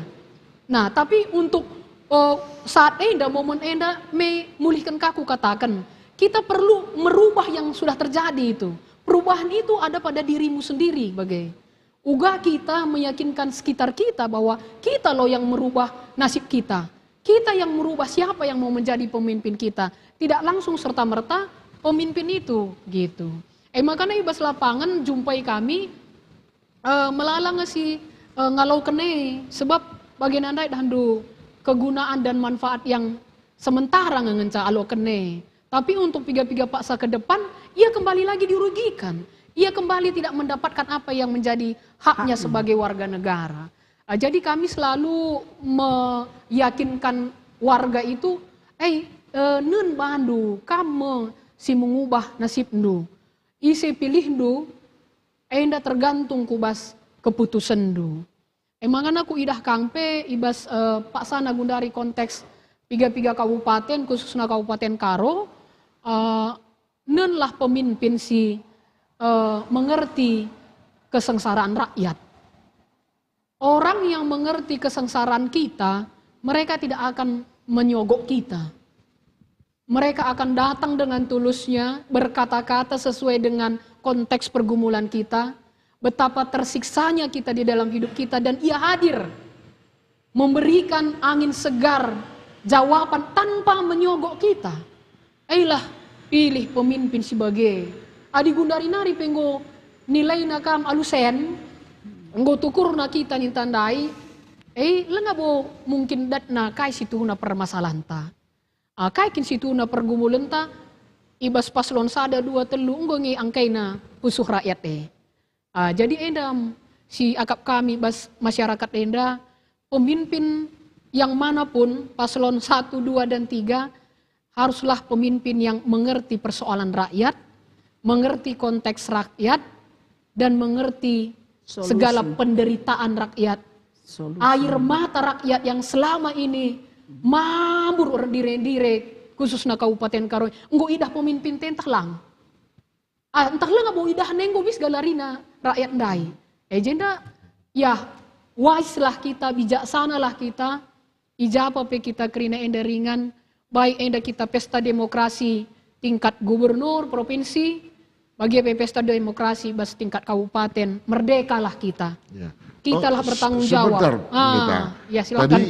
Nah, tapi untuk, eh, saat enda, momen enda me mulihken ka kukataken, kita perlu merubah yang sudah terjadi itu. Perubahan itu ada pada dirimu sendiri, bage. Uga kita meyakinkan sekitar kita bahwa kita loh yang merubah nasib kita. Kita yang merubah siapa yang mau menjadi pemimpin kita. Tidak langsung serta-merta pemimpin itu, gitu. Eh, makanya i bas lapangan jumpai kami, eh, melala nge si, eh, ngaloken e, sebab bage ndai dahndu kegunaan dan manfaat yang sementara nge ngenca aloken e. Tapi untuk piga-piga paksa ke depan, ia kembali lagi dirugikan. Ia kembali tidak mendapatkan apa yang menjadi haknya sebagai warga negara. Ah, jadi kami selalu meyakinkan warga itu, "Eh, eh, nen bandu, kam me si mengubah nasibndu. Ise pilihndu, enda tergantung ku bas keputusenndu." Emangana kuidah kam pe i bas, eh, paksana gundari konteks piga-piga kabupaten, khususna Kabupaten Karo, eh, nenlah pemimpin si, eh, mengerti kesengsaraan rakyat. Orang yang mengerti kesengsaraan kita, mereka tidak akan menyogok kita. Mereka akan datang dengan tulusnya, berkata-kata sesuai dengan konteks pergumulan kita, betapa tersiksanya kita di dalam hidup kita, dan ia hadir memberikan angin segar, jawaban tanpa menyogok kita. Eilah, pilih pemimpin si bage. Adi gundari nari pe enggo nilaina kam alu sen, enggo tukurna kita ninta ndai, eh, langa bo mungkin datna kai situhuna permasalahenta. Ah, kai kin situhuna pergumulenta, i bas paslon sada, dua, telu enggo nge angkaina pusuh rakyat e. Ah, jadi enda si akap kami bas masyarakat enda, pemimpin yang mana pun, paslon satu, dua, dan tiga, haruslah pemimpin yang mengerti persoalan rakyat, mengerti konteks rakyat, dan mengerti segala penderitaan rakyat. Air mata rakyat yang selama ini mambur erdire-dire, khususna Kabupaten Karo, enggo idah pemimpin tentah lang. Ah, ntah langa bo idah nenggo mis galarina rakyat ndai. E jenda, ya, wise lah kita, bijaksanalah kita, i ja pe kita kerina enda ringan, baik enda kita pesta demokrasi tingkat gubernur, provinsi, bage pe pesta demokrasi bas tingkat kabupaten, merdekalah kita. Ya. Kita lah bertanggung jawab. Sebentar, ah, Pendeta. Ya, silakan. Tadi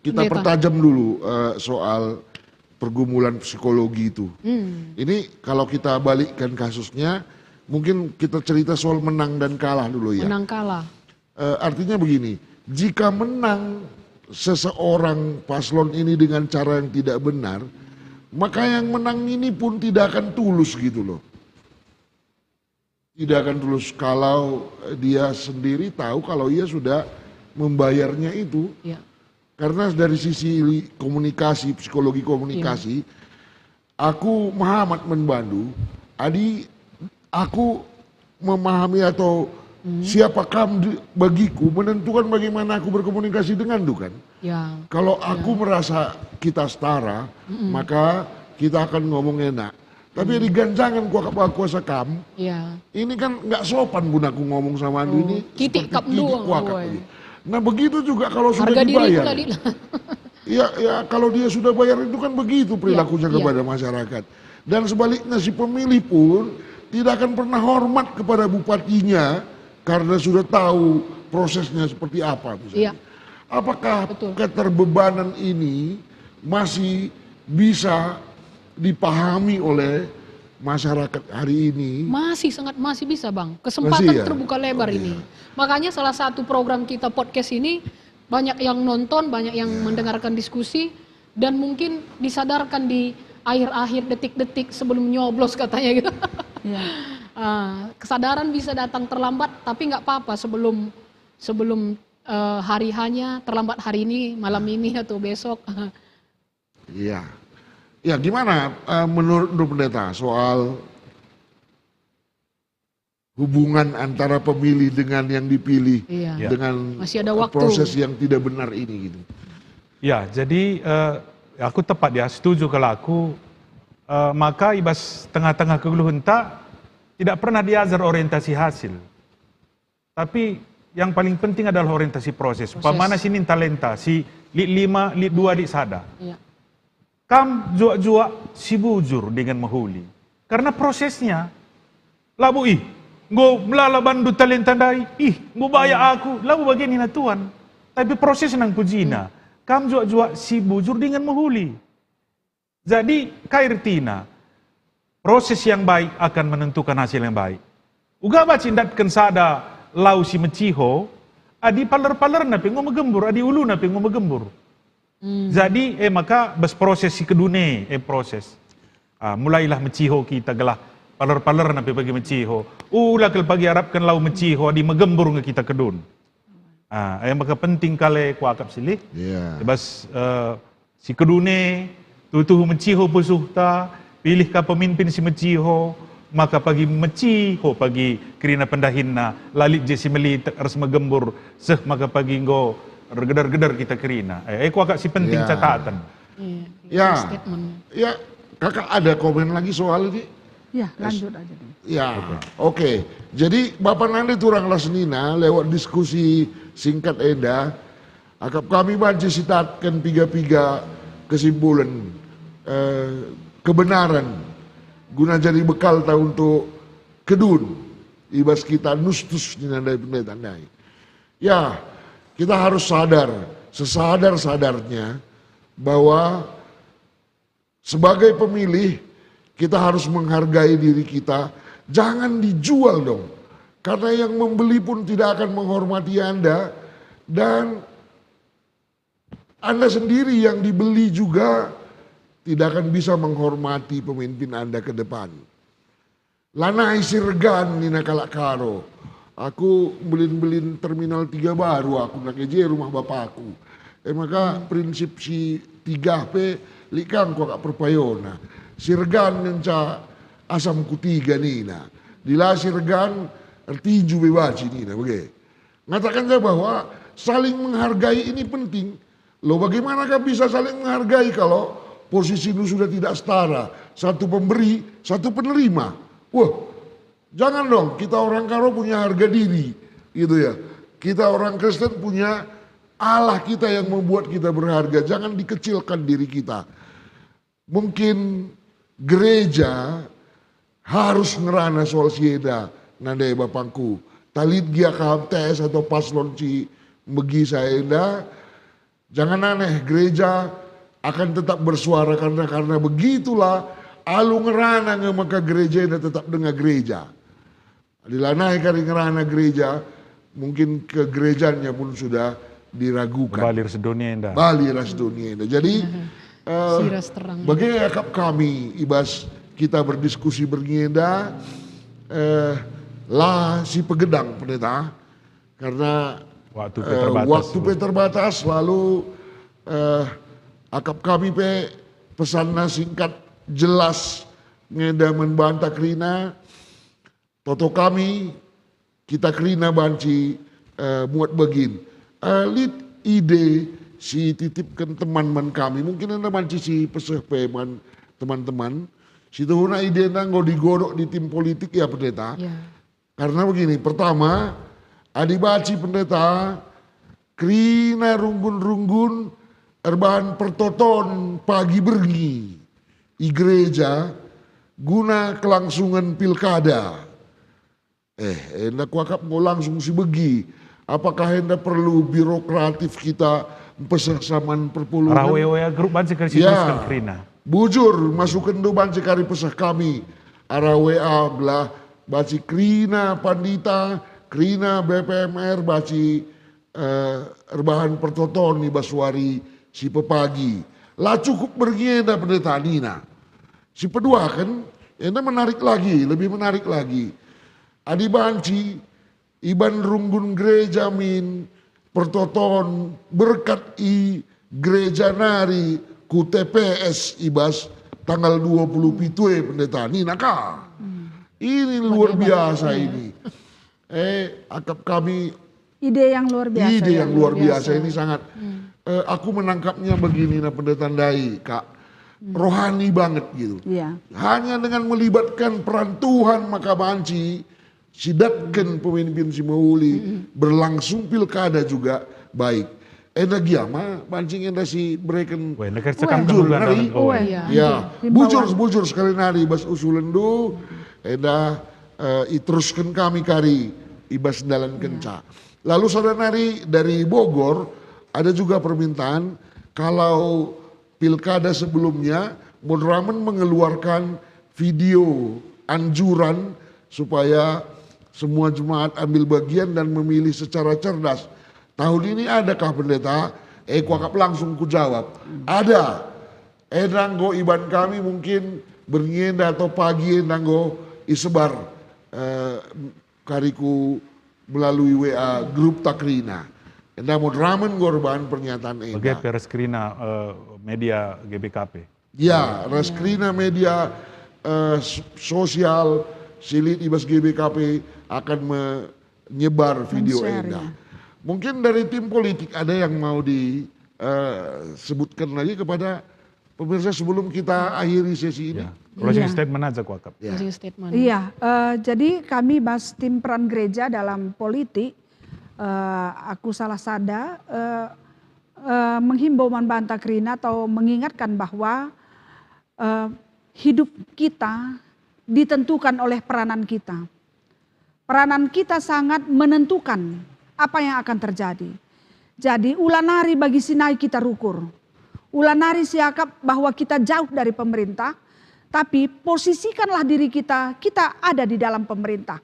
kita pertajam dulu, eh, soal pergumulan psikologi itu. Hmm. Ini kalau kita balikkan kasusnya, mungkin kita cerita soal menang dan kalah dulu ya. Menang kalah. Eh, artinya begini, jika menang seseorang paslon ini dengan cara yang tidak benar, maka yang menang ini pun tidak akan tulus gitu loh. Tidak akan tulus kalau dia sendiri tahu kalau ia sudah membayarnya itu. Ya. Karena dari sisi komunikasi, psikologi komunikasi, aku mehamat man bandu, adi aku memahami atau siapa kam di, bagiku menentukan bagaimana aku berkomunikasi dengandu kan. Ya. Kalau aku merasa kita setara, maka kita akan ngomong enak. Tapi di ganjangan kuasa kam, ini kan nggak sopan pun aku ngomong sama andu ini, kitik seperti kap kitik doang, kuakap woi. Nah, begitu juga kalau sudah dibayar. Ya, ya, kalau dia sudah bayar itu kan begitu perilakunya kepada masyarakat. Dan sebaliknya, si pemilih pun tidak akan pernah hormat kepada bupatinya karena sudah tahu prosesnya seperti apa misalnya. Iya. Apakah Betul. keterbebanan ini masih bisa dipahami oleh masyarakat hari ini? Masih sangat, masih bisa, Bang. Kesempatan Masih, ya? terbuka lebar Oh, ini. iya. Makanya salah satu program kita podcast ini banyak yang nonton, banyak yang Iya. mendengarkan diskusi, dan mungkin disadarkan di akhir-akhir detik-detik sebelum nyoblos katanya gitu. Iya. Ah, kesadaran bisa datang terlambat, tapi nggak apa-apa sebelum, sebelum, eh, hari hanya, terlambat hari ini, malam ini atau besok. Iya. Ya, gimana, eh, menurut, menurut Pendeta soal hubungan antara pemilih dengan yang dipilih Iya. Ya. dengan, Masih ada eh, waktu. proses yang tidak benar ini gitu? Ya, jadi, eh, aku tepat ya, setuju kalau aku, eh, maka i bas tengah-tengah kegeluhenta tidak pernah diajar orientasi hasil. Tapi yang paling penting adalah orientasi proses. Proses. Umpamana si nin talenta, si lit lima, lit dua, lit sada. Iya. Kam juak-juak si bujur dingen mehuli. Karena prosesnya, labo ih, enggo melala bandu talenta ndai, ih, enggo bayak Hmm. aku, labo bage nina Tuan. Tapi proses nang pujina, Hmm. kam juak-juak si bujur dingen mehuli. Jadi, kai ertina? Proses yang baik akan menentukan hasil yang baik. Uga banci ndatken sada lau si meciho, adi paler-palerna pe enggo megembur, adi uluna pe enggo megembur. Hmm. Jadi, e maka bas proses si kedune, e proses. Ah, mulailah meciho kita gelah paler-palerna pe bagi meciho. Ula kal pagi arapken lau meciho, adi megembur nge kita kedun. Ah, e maka penting kal e kuakap silih. Iya. Bas, eh, si kedune, tuhu-tuhu meciho pusuhta, pilih ka pemimpin si meciho, maka pagi meciho pagi kerina pendahinna, la lit je si melitek ras megembur, seh maka pagi enggo ergedar-gedar kita kerina. Eh, eh, kuakap si penting Iya. catatan. Iya, Ya. statement. Ya, Kakak ada komen lagi soal ini? Ya, Es- lanjut aja dulu. Ya, Oke. oke. Jadi, Bapa nande turang las nina lewat diskusi singkat enda, akap kami banci sitatken piga-piga kesimpulen, eh, kebenaran guna jadi bekalta untuk kedun i bas kita nustus nina ndai pendeta ndai. Ya, kita harus sadar, sesadar-sadarnya bahwa sebagai pemilih, kita harus menghargai diri kita. Jangan dijual dong. Karena yang membeli pun tidak akan menghormati Anda. Dan Anda sendiri yang dibeli juga tidak akan bisa menghormati pemimpin Anda ke depan. Lanai si regan nina kalak Karo. Aku mbelin-mbelin Terminal Tiga Baru aku nake je rumah bapaku. E maka prinsip si tiga pe lit ka kuakap perpayona. Si regan ngenca asam kutiga nina. Dila si regan ertinju be banci nina bage. Ngatakan saja bahwa saling menghargai ini penting. Lo, bagaimanakah bisa saling menghargai kalau posisindu sudah tidak setara, satu pemberi, satu penerima? Wah, jangan dong, kita orang Karo punya harga diri, gitu ya. Kita orang Kristen punya Allah kita yang membuat kita berharga. Jangan dikecilkan diri kita. Mungkin gereja harus ngerana soal si enda, nande bapangku. Talit gia kam T S atau paslon si megi saya enda, jangan aneh, gereja akan tetap bersuara karena, karena begitulah alu ngerana nge maka gereja enda tetap denga gereja. Adi lanai kari ngerana gereja, mungkin kegerejaannya pun sudah diragukan. Bali ras doni enda. Bali ras doni enda. Jadi, eh, Si ras terang. bage akap kami i bas kita berdiskusi berngi enda, eh, la si pegedang, Pendeta, karena, Waktu pe eh, terbatas, waktu pe terbatas, lalu, eh, akap kami pe pesanna singkat, jelas, ngenda man banta kerina, toto kami, kita kerina banci, eh, muat bagin. Eh, lit ide si titipken teman man kami, mungkin enda banci si peseh pe man teman-teman. Si tuhuna ide enda enggo digodok di tim politik ya, Pendeta. Ya. Karena begini, pertama, adi banci Pendeta kerina runggun-runggun erbahan pertoton pagi berngi i gereja guna kelangsungan pilkada. Eh, enda kuakap enggo langsung si begi. Apakah enda perlu birokratif kita mpeseh saman perpulungen? Arah W A grup banci kari si Ya. terusken kerina. Bujur, masukenndu banci kari peseh kami. Arah W A gelah banci kerina pandita, kerina B P M R, banci, eh, erbahan pertoton i bas wari si pepagi. La cukup berngi enda, Pendeta, nina. Si peduaken, enda menarik lagi, lebih menarik lagi. Adi banci iban runggun gereja min pertoton berkat i gereja nari ku T P S i bas tanggal dua puluh pitu e, Pendeta, nina ka. Hmm. Ini luar Bagaimana? biasa Iya. ini. Eh, akap kami Ide yang luar biasa, ide ya, yang luar luar biasa biasa. ini sangat. Hmm. Eh, aku menangkapnya begini, nah, Pendeta ndai, Kak. Hmm. Rohani banget gitu. Iya. Hanya dengan melibatkan peran Tuhan maka banci sidatken pemimpin si mehuli, Mm-mm. berlangsung pilkada juga baik. Enda gia ma banci enda si bereken Weh, enda kan Weh. cekap Bujur, kelugan nari. dalam Oh, kawai. iya. Ya, Himbauan. bujur, bujur sekali nari bas usulenndu, enda, eh, iterusken kami kari i bas dalan Iya. kenca. Lalu sada nari dari Bogor, ada juga permintaan, kalau pilkada sebelumnya, Moderamen mengeluarkan video anjuran supaya semua jemaat ambil bagian dan memilih secara cerdas. Tahun ini adakah, Pendeta? Eh, kuakap langsung kujawab, "Ada." Enda enggo iban kami mungkin berngi enda atau pagi enda enggo isebar, eh, kari ku melalui W A grup ta kerina. Enda Moderamen enggo erbahan pernyataan Bage enda. pe ras kerina, eh, media G B K P. Ya, ras Ya. kerina media, eh, s-, sosial si lit i bas G B K P akan menyebar video Men-share, enda. ya. Mungkin dari tim politik ada yang mau di, eh, sebutkan lagi kepada pemirsa sebelum kita akhiri sesi ini? Ya. Closing Iya. statement aja kuakap. Ya. Closing statement. Iya, eh, jadi kami bas tim peran gereja dalam politik, eh, aku salah sada, eh, eh, menghimbau man banta kerina atau mengingatkan bahwa, eh, hidup kita ditentukan oleh peranan kita. Peranan kita sangat menentukan apa yang akan terjadi. Jadi, ula nari bagi si nai kita rukur. Ula nari siakap bahwa kita jauh dari pemerintah, tapi posisikanlah diri kita, kita ada di dalam pemerintah.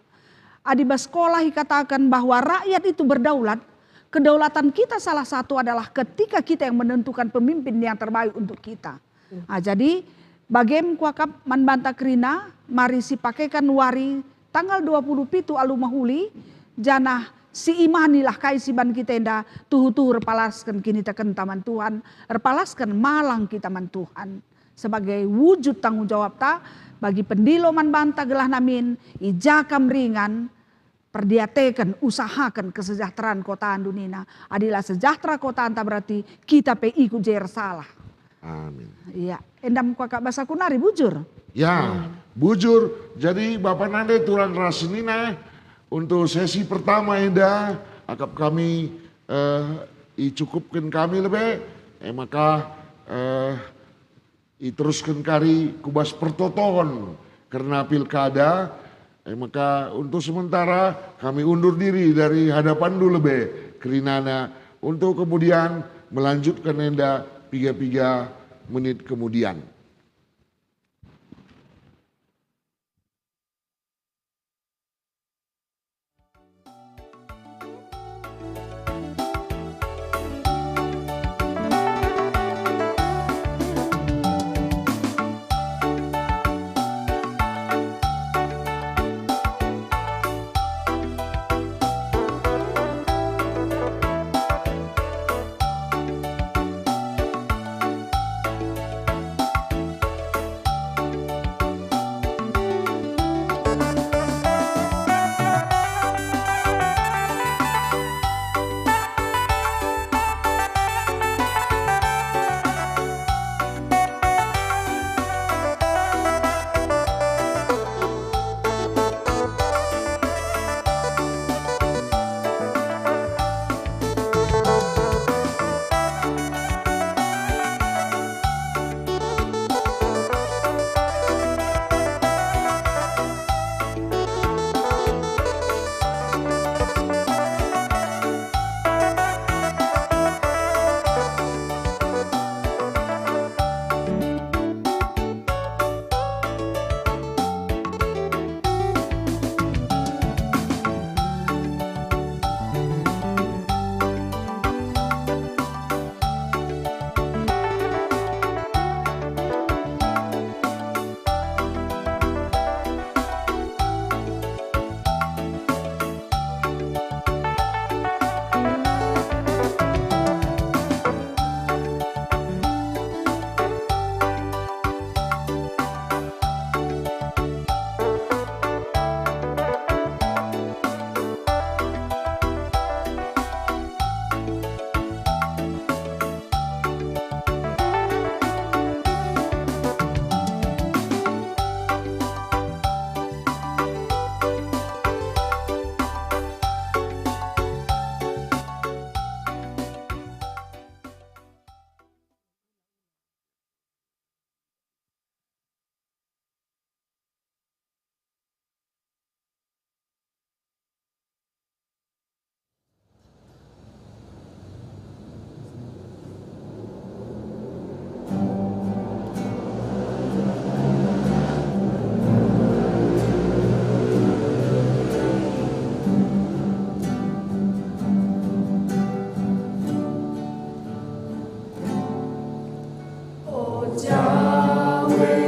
Adi bas sekolah ikatakan bahwa rakyat itu berdaulat, kedaulatan kita salah satu adalah ketika kita yang menentukan pemimpin yang terbaik untuk kita. Ah, jadi, bagem kuakap man banta kerina, mari sipakekan wari tanggal dua puluh pitu alu mehuli, janah siimanilah kai si ban kita enda tuhu-tuhu erpalasken kinitekenta man Tuhan, erpalasken malang kita man Tuhan. Sebagai wujud tanggung jawabta bagi pendilo man banta gelah namin, i ja kam ringan, perdiateken, usahaken kesejahteraan kotandu nina. Adi la sejahtera kotanta berarti kita pe ikut je ersalah. Amin. Iya, endam kuakap basaku nari bujur. Ya, Hmm. bujur. Jadi Bapa nande turang ras nina, untuk sesi pertama enda, akap kami, eh, icukupken kami lebe, eh, maka, eh, iterusken kari ku bas pertoton kerna pilkada, eh, maka untuk sementara kami undur diri dari hadapanndu lebe kerinana untuk kemudian melanjutkan enda piga-piga menit kemudian. Jawe,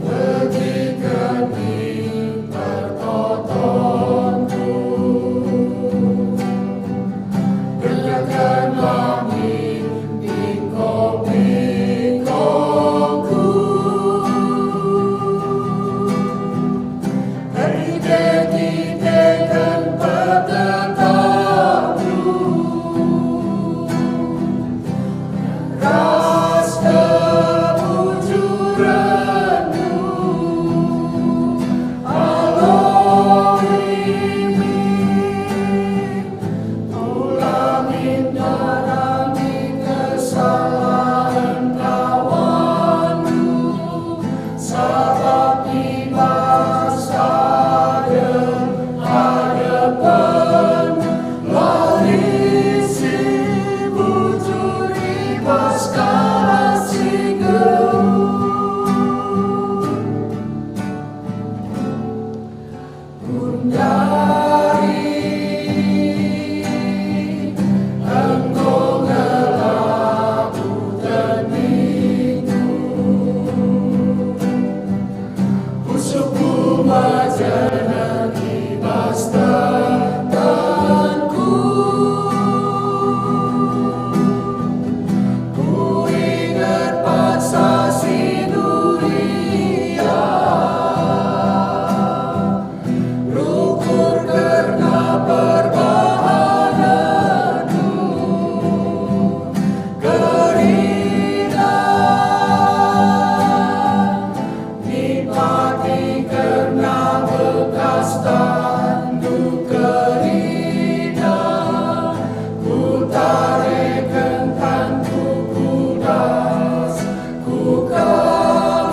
begiken min pertotonku, begikenlah min pingko-pingkoku. Erkite-kiteken petetapmu ras kebujurenmu, aloimin Ulangi ndarami kesalahen kawannu, sabap i bas adep-adepen lalap si bujur i bas kalak si nggeluh. Gundari enggo ngelabuhken ningku, pusuhku mejenek i bas tetenku. Kuinget paksa si nuria, rukur kerna perbahanenNdu, kerina nipati kerna bekas tanNdu kerina. Kutareken tanku ku das, ku Kam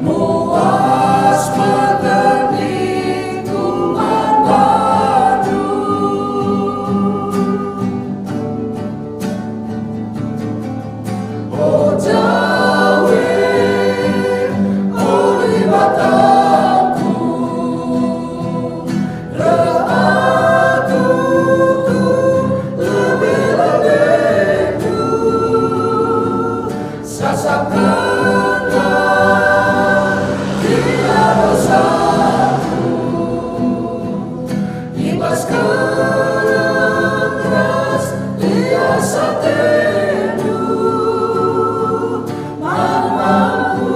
muas peteningku man bandu. O Jawe, o Dibatangku, reh aku ku lebe-lebeNdu, sasapkenlah kira dosaku. I bas keleng ras lias ateNdu man bangku.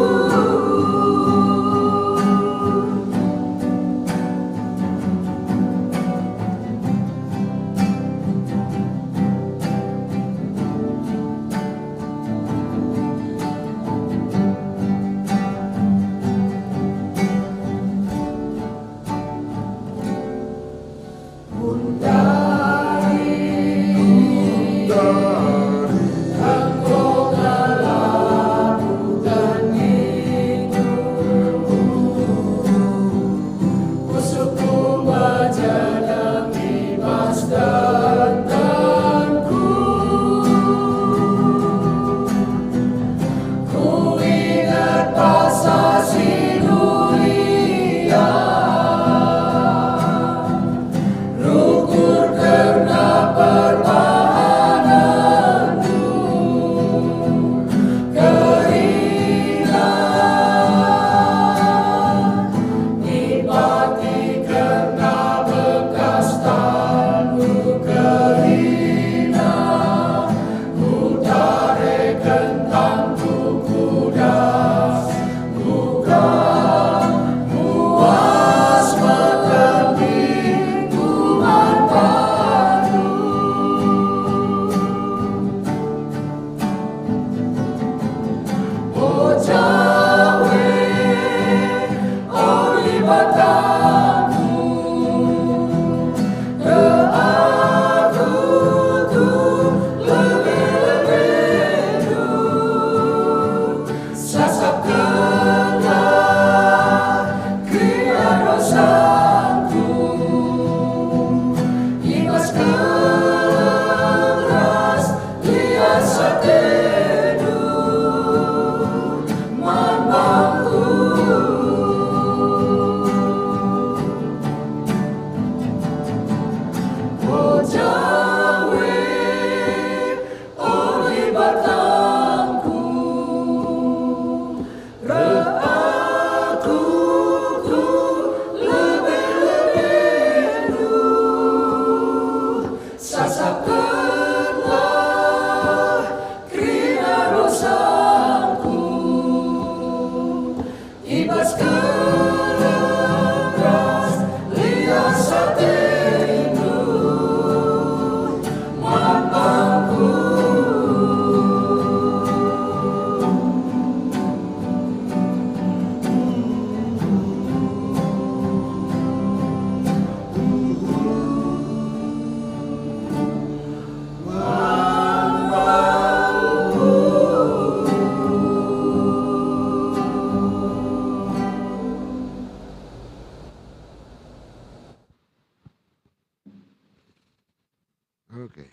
Oke.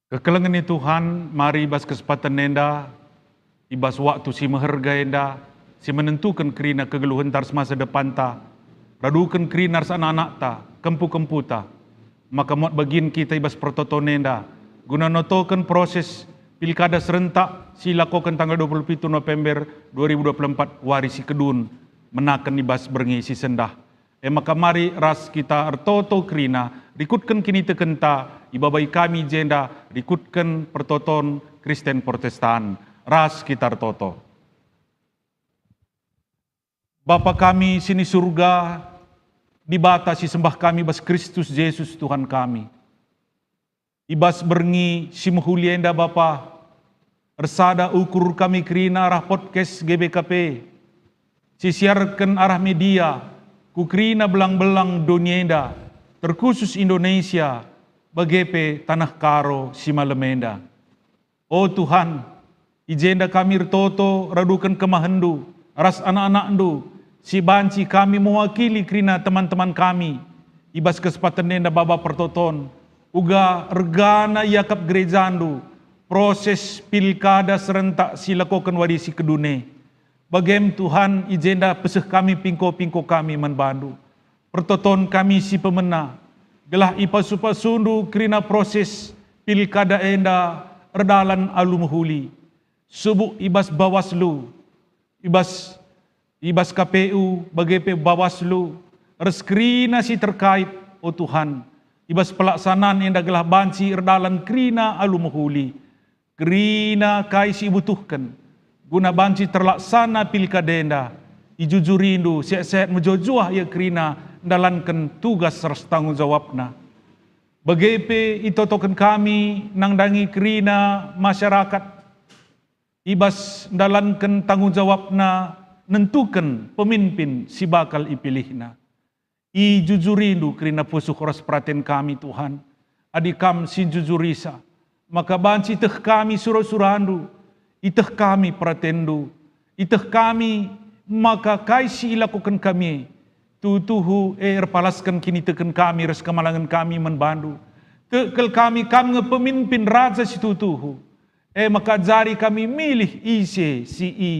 Kekelengen ni Tuhan, mari i bas kesempaten enda, i bas waktu si meherga enda, si menentuken kerina kegeluhenta ras masa depanta, raduken kerina ras anak-anakta, kempu-kemputa, maka muat bagin kita i bas pertoton enda, guna notoken proses pilkada serentak si ilakoken tanggal dua puluh pitu November dua ribu dua puluh empat wari si kedun, menaken i bas berngi si sendah. E maka mari ras kita ertoto kerina, rikutken kinitekenta, ibabai kami i jenda rikutken pertoton Kristen Protestan. Ras kita ertoto. Bapa kami si ni Surga, Dibata si sembah kami bas Kristus Jesus Tuhan kami. I bas berngi si mehuli enda, Bapa, ersada ukur kami kerina arah podcast G B K P, si siarken arah media ku kerina belang-belang doni enda, terkhusus Indonesia, bage pe taneh Karo si malem enda. O Tuhan, i jenda kami ertoto raduken kemahenNdu ras anak-anakNdu, si banci kami mewakili kerina teman-teman kami i bas kesempaten enda baba pertoton, uga ergana iakap gerejaNdu proses pilkada serentak si ilakoken wari si kedun e. Bagem Tuhan, i jenda peseh kami pingko-pingko kami man baNdu. Pertoton kami si pemena, gelah ipasu-pasuNdu kerina proses pilkada enda erdalan alu mehuli. Subuk i bas Bawaslu, i bas, i bas K P U, bage pe Bawaslu, ras kerina si terkait, o Tuhan, i bas pelaksanaan enda gelah banci erdalan kerina alu mehuli. Kerina kai si ibutuhken guna banci terlaksana pilkada enda, ijujurindu, sehat-sehat mejuah-juah ia kerina ndalanken tugas ras tanggung jawabna. Bage pe itotoken kami nandangi kerina masyarakat i bas ndalanken tanggung jawabna nentuken pemimpin si bakal ipilihna. Ijujurindu kerina pusuh ras peraten kami, Tuhan. Adi Kam si njujurisa, maka banci ieteh kami sura-surandu, ieteh kami peratenNdu, ieteh kami maka kai si ilakoken kami e, tuhu-tuhu e erpalasken kiniteken kami ras kemalangen kami man baNdu. Tek kal kami Kam nge pemimpin raja si tuhu-tuhu. E maka ajari kami milih ise si i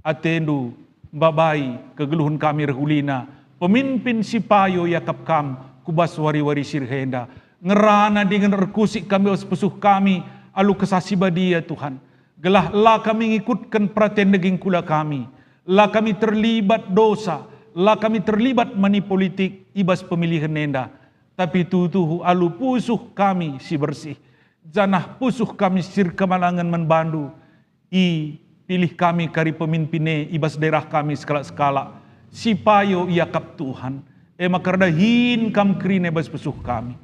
atendu mbabai kegeluhen kami reh ulina, pemimpin si payo iakap kam ku bas wari-wari si reh enda. Ngerana dingen erkusik kami bas pusuh kami alu Kesah Si Badia, Tuhan, gelah la kami ngikutken peraten daging kula kami. La kami terlibat dosa, la kami terlibat mani politik i bas pemilihen enda, tapi tuhu-tuhu alu pusuh kami si bersih, janah pusuh kami si erkemalangen man bandu. Ipilih kami kari pemimpin e i bas daerah kami sekalak-sekalak, si payo iakap Tuhan. E maka erdahin kam kerina i bas pusuh kami.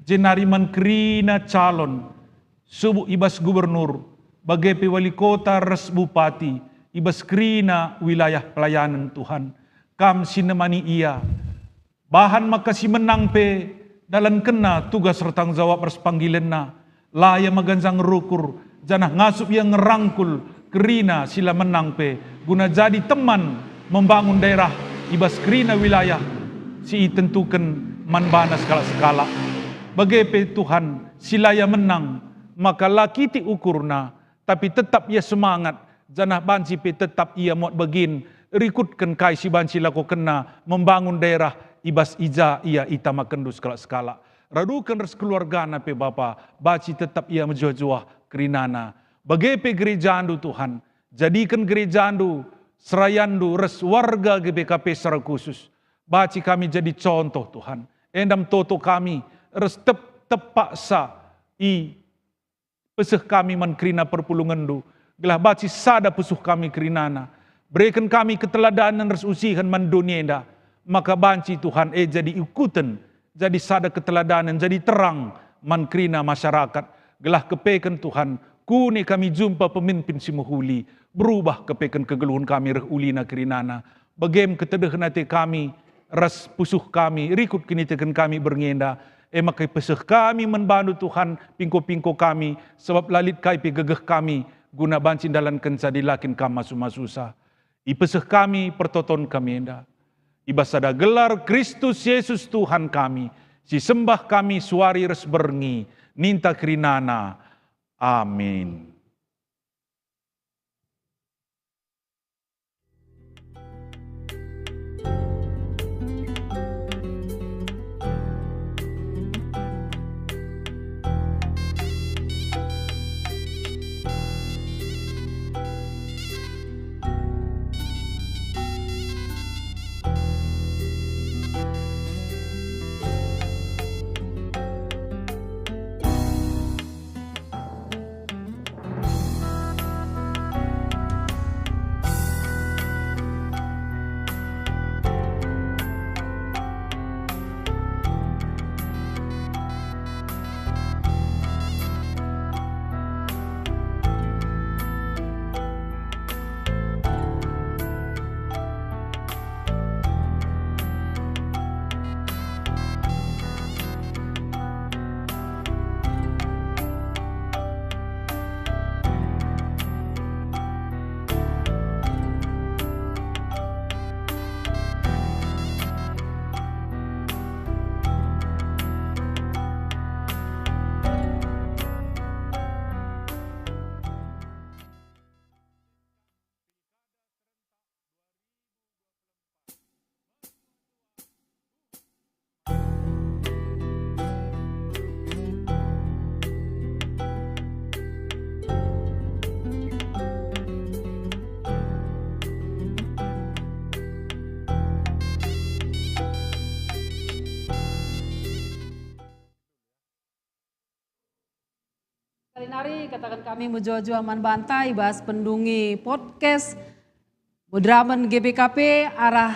Jenari man kerina calon, subuk i bas gubernur, bage pe wali kota ras bupati, i bas kerina wilayah pelayanen Tuhan. Kam si nemani ia. Bahan maka si menang pe dalankenna tugas ertanggung jawab ras panggilenna. La ia meganjang rukur, janah ngasup ia ngerangkul kerina si la menang pe, guna jadi teman membangun daerah i bas kerina wilayah si itentuken man bana sekalak-sekalak. Bage pe Tuhan, si la ia menang, maka la kitik ukurna, tapi tetap ia semangat, janah banci pe tetap ia muat bagin rikutken kai si banci ilakokenna membangun daerah i bas i ja ia itamakenndu sekalak-sekalak. Raduken ras keluargana pe Bapa, banci tetap ia mejuah-juah kerinana. Bage pe gerejandu, Tuhan, jadiken gerejandu, serayandu ras warga G B K P secara khusus. Banci kami jadi contoh, Tuhan. Enda me toto kami ras tep-, tep paksa i peseh kami man kerina perpulungenndu, gelah banci sada pusuh kami kerinana. Bereken kami keteladanen ras usihen man doni enda, maka banci Tuhan e jadi ikuten, jadi sada keteladanen, jadi terang man kerina masyarakat, gelah kepeken Tuhan, kune kami jumpa pemimpin si mehuli, berubah kepeken kegeluhen kami reh ulina kerinana. Bagem ketedehen ate kami ras pusuh kami rikut kiniteken kami berngi enda. E maka ipeseh kami man bandu, Tuhan, pingko-pingko kami, sabap la lit kai pe gegeh kami guna banci ndalankenca adi la kin Kam masu-masusa. Ipeseh kami pertoton kami enda i bas sada gelar Kristus Yesus Tuhan kami, si sembah kami suari ras berngi, ninta kerinana. Amin. Sekali nari kataken kami mejuah-juah man banta i bas pendungi podcast Moderamen G B K P arah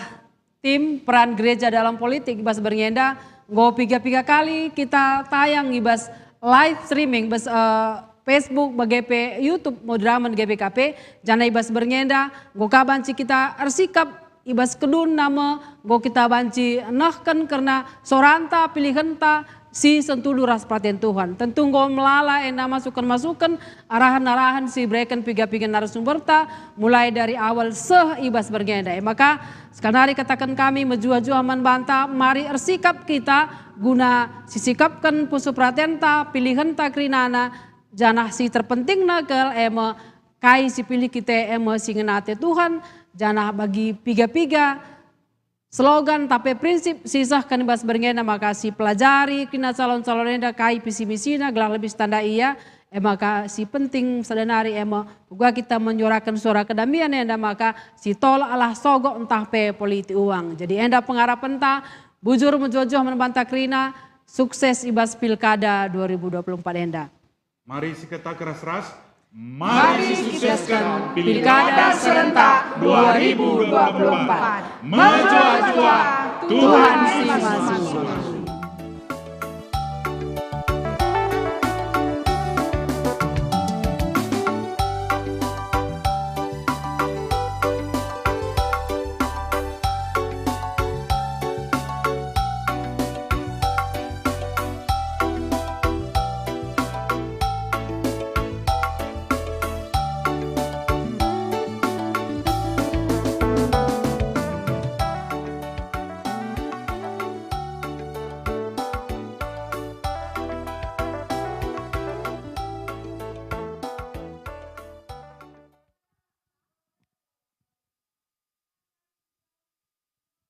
tim peran gereja dalam politik i bas berngi enda. Enggo piga-piga kali kita tayang i bas live streaming bas, eh, Facebook bage pe YouTube Moderamen G B K P, janah i bas berngi enda enggo ka banci kita ersikap i bas kedunna me enggo kita banci nehken kerna soranta, pilihenta si sentudu ras peraten Tuhan. Tentu enggo melala enda masuken-masuken, arahen-arahen si ibereken piga-piga narasumberta, mulai dari awal seh i bas berngi enda. E maka, sekali nari kataken kami mejuah-juah man banta, mari ersikap kita guna sisikapken pusuh peratenta, pilihenta kerinana, Janah si terpentingna kal e me kai si pilih kita e me si ngena ate Tuhan, janah bagi piga-piga slogan tapi prinsip si isehken i bas berngi enda maka si pelajari kerina calon-calon enda kai visi misina gelah lebih standar ia, e maka si penting sada nari e me uga kita menyuaraken suara kedamaian enda maka si tolak alah sogok ntah pe politik uang. Jadi enda pengarapenta, bujur mejojoh man banta kerina, sukses i bas Pilkada dua ribu dua puluh empat enda. Mari sikataken ras-ras. Mari suksesken Pilkada Serentak dua ribu dua puluh empat. Mejuah-juah, Tuhan si maju.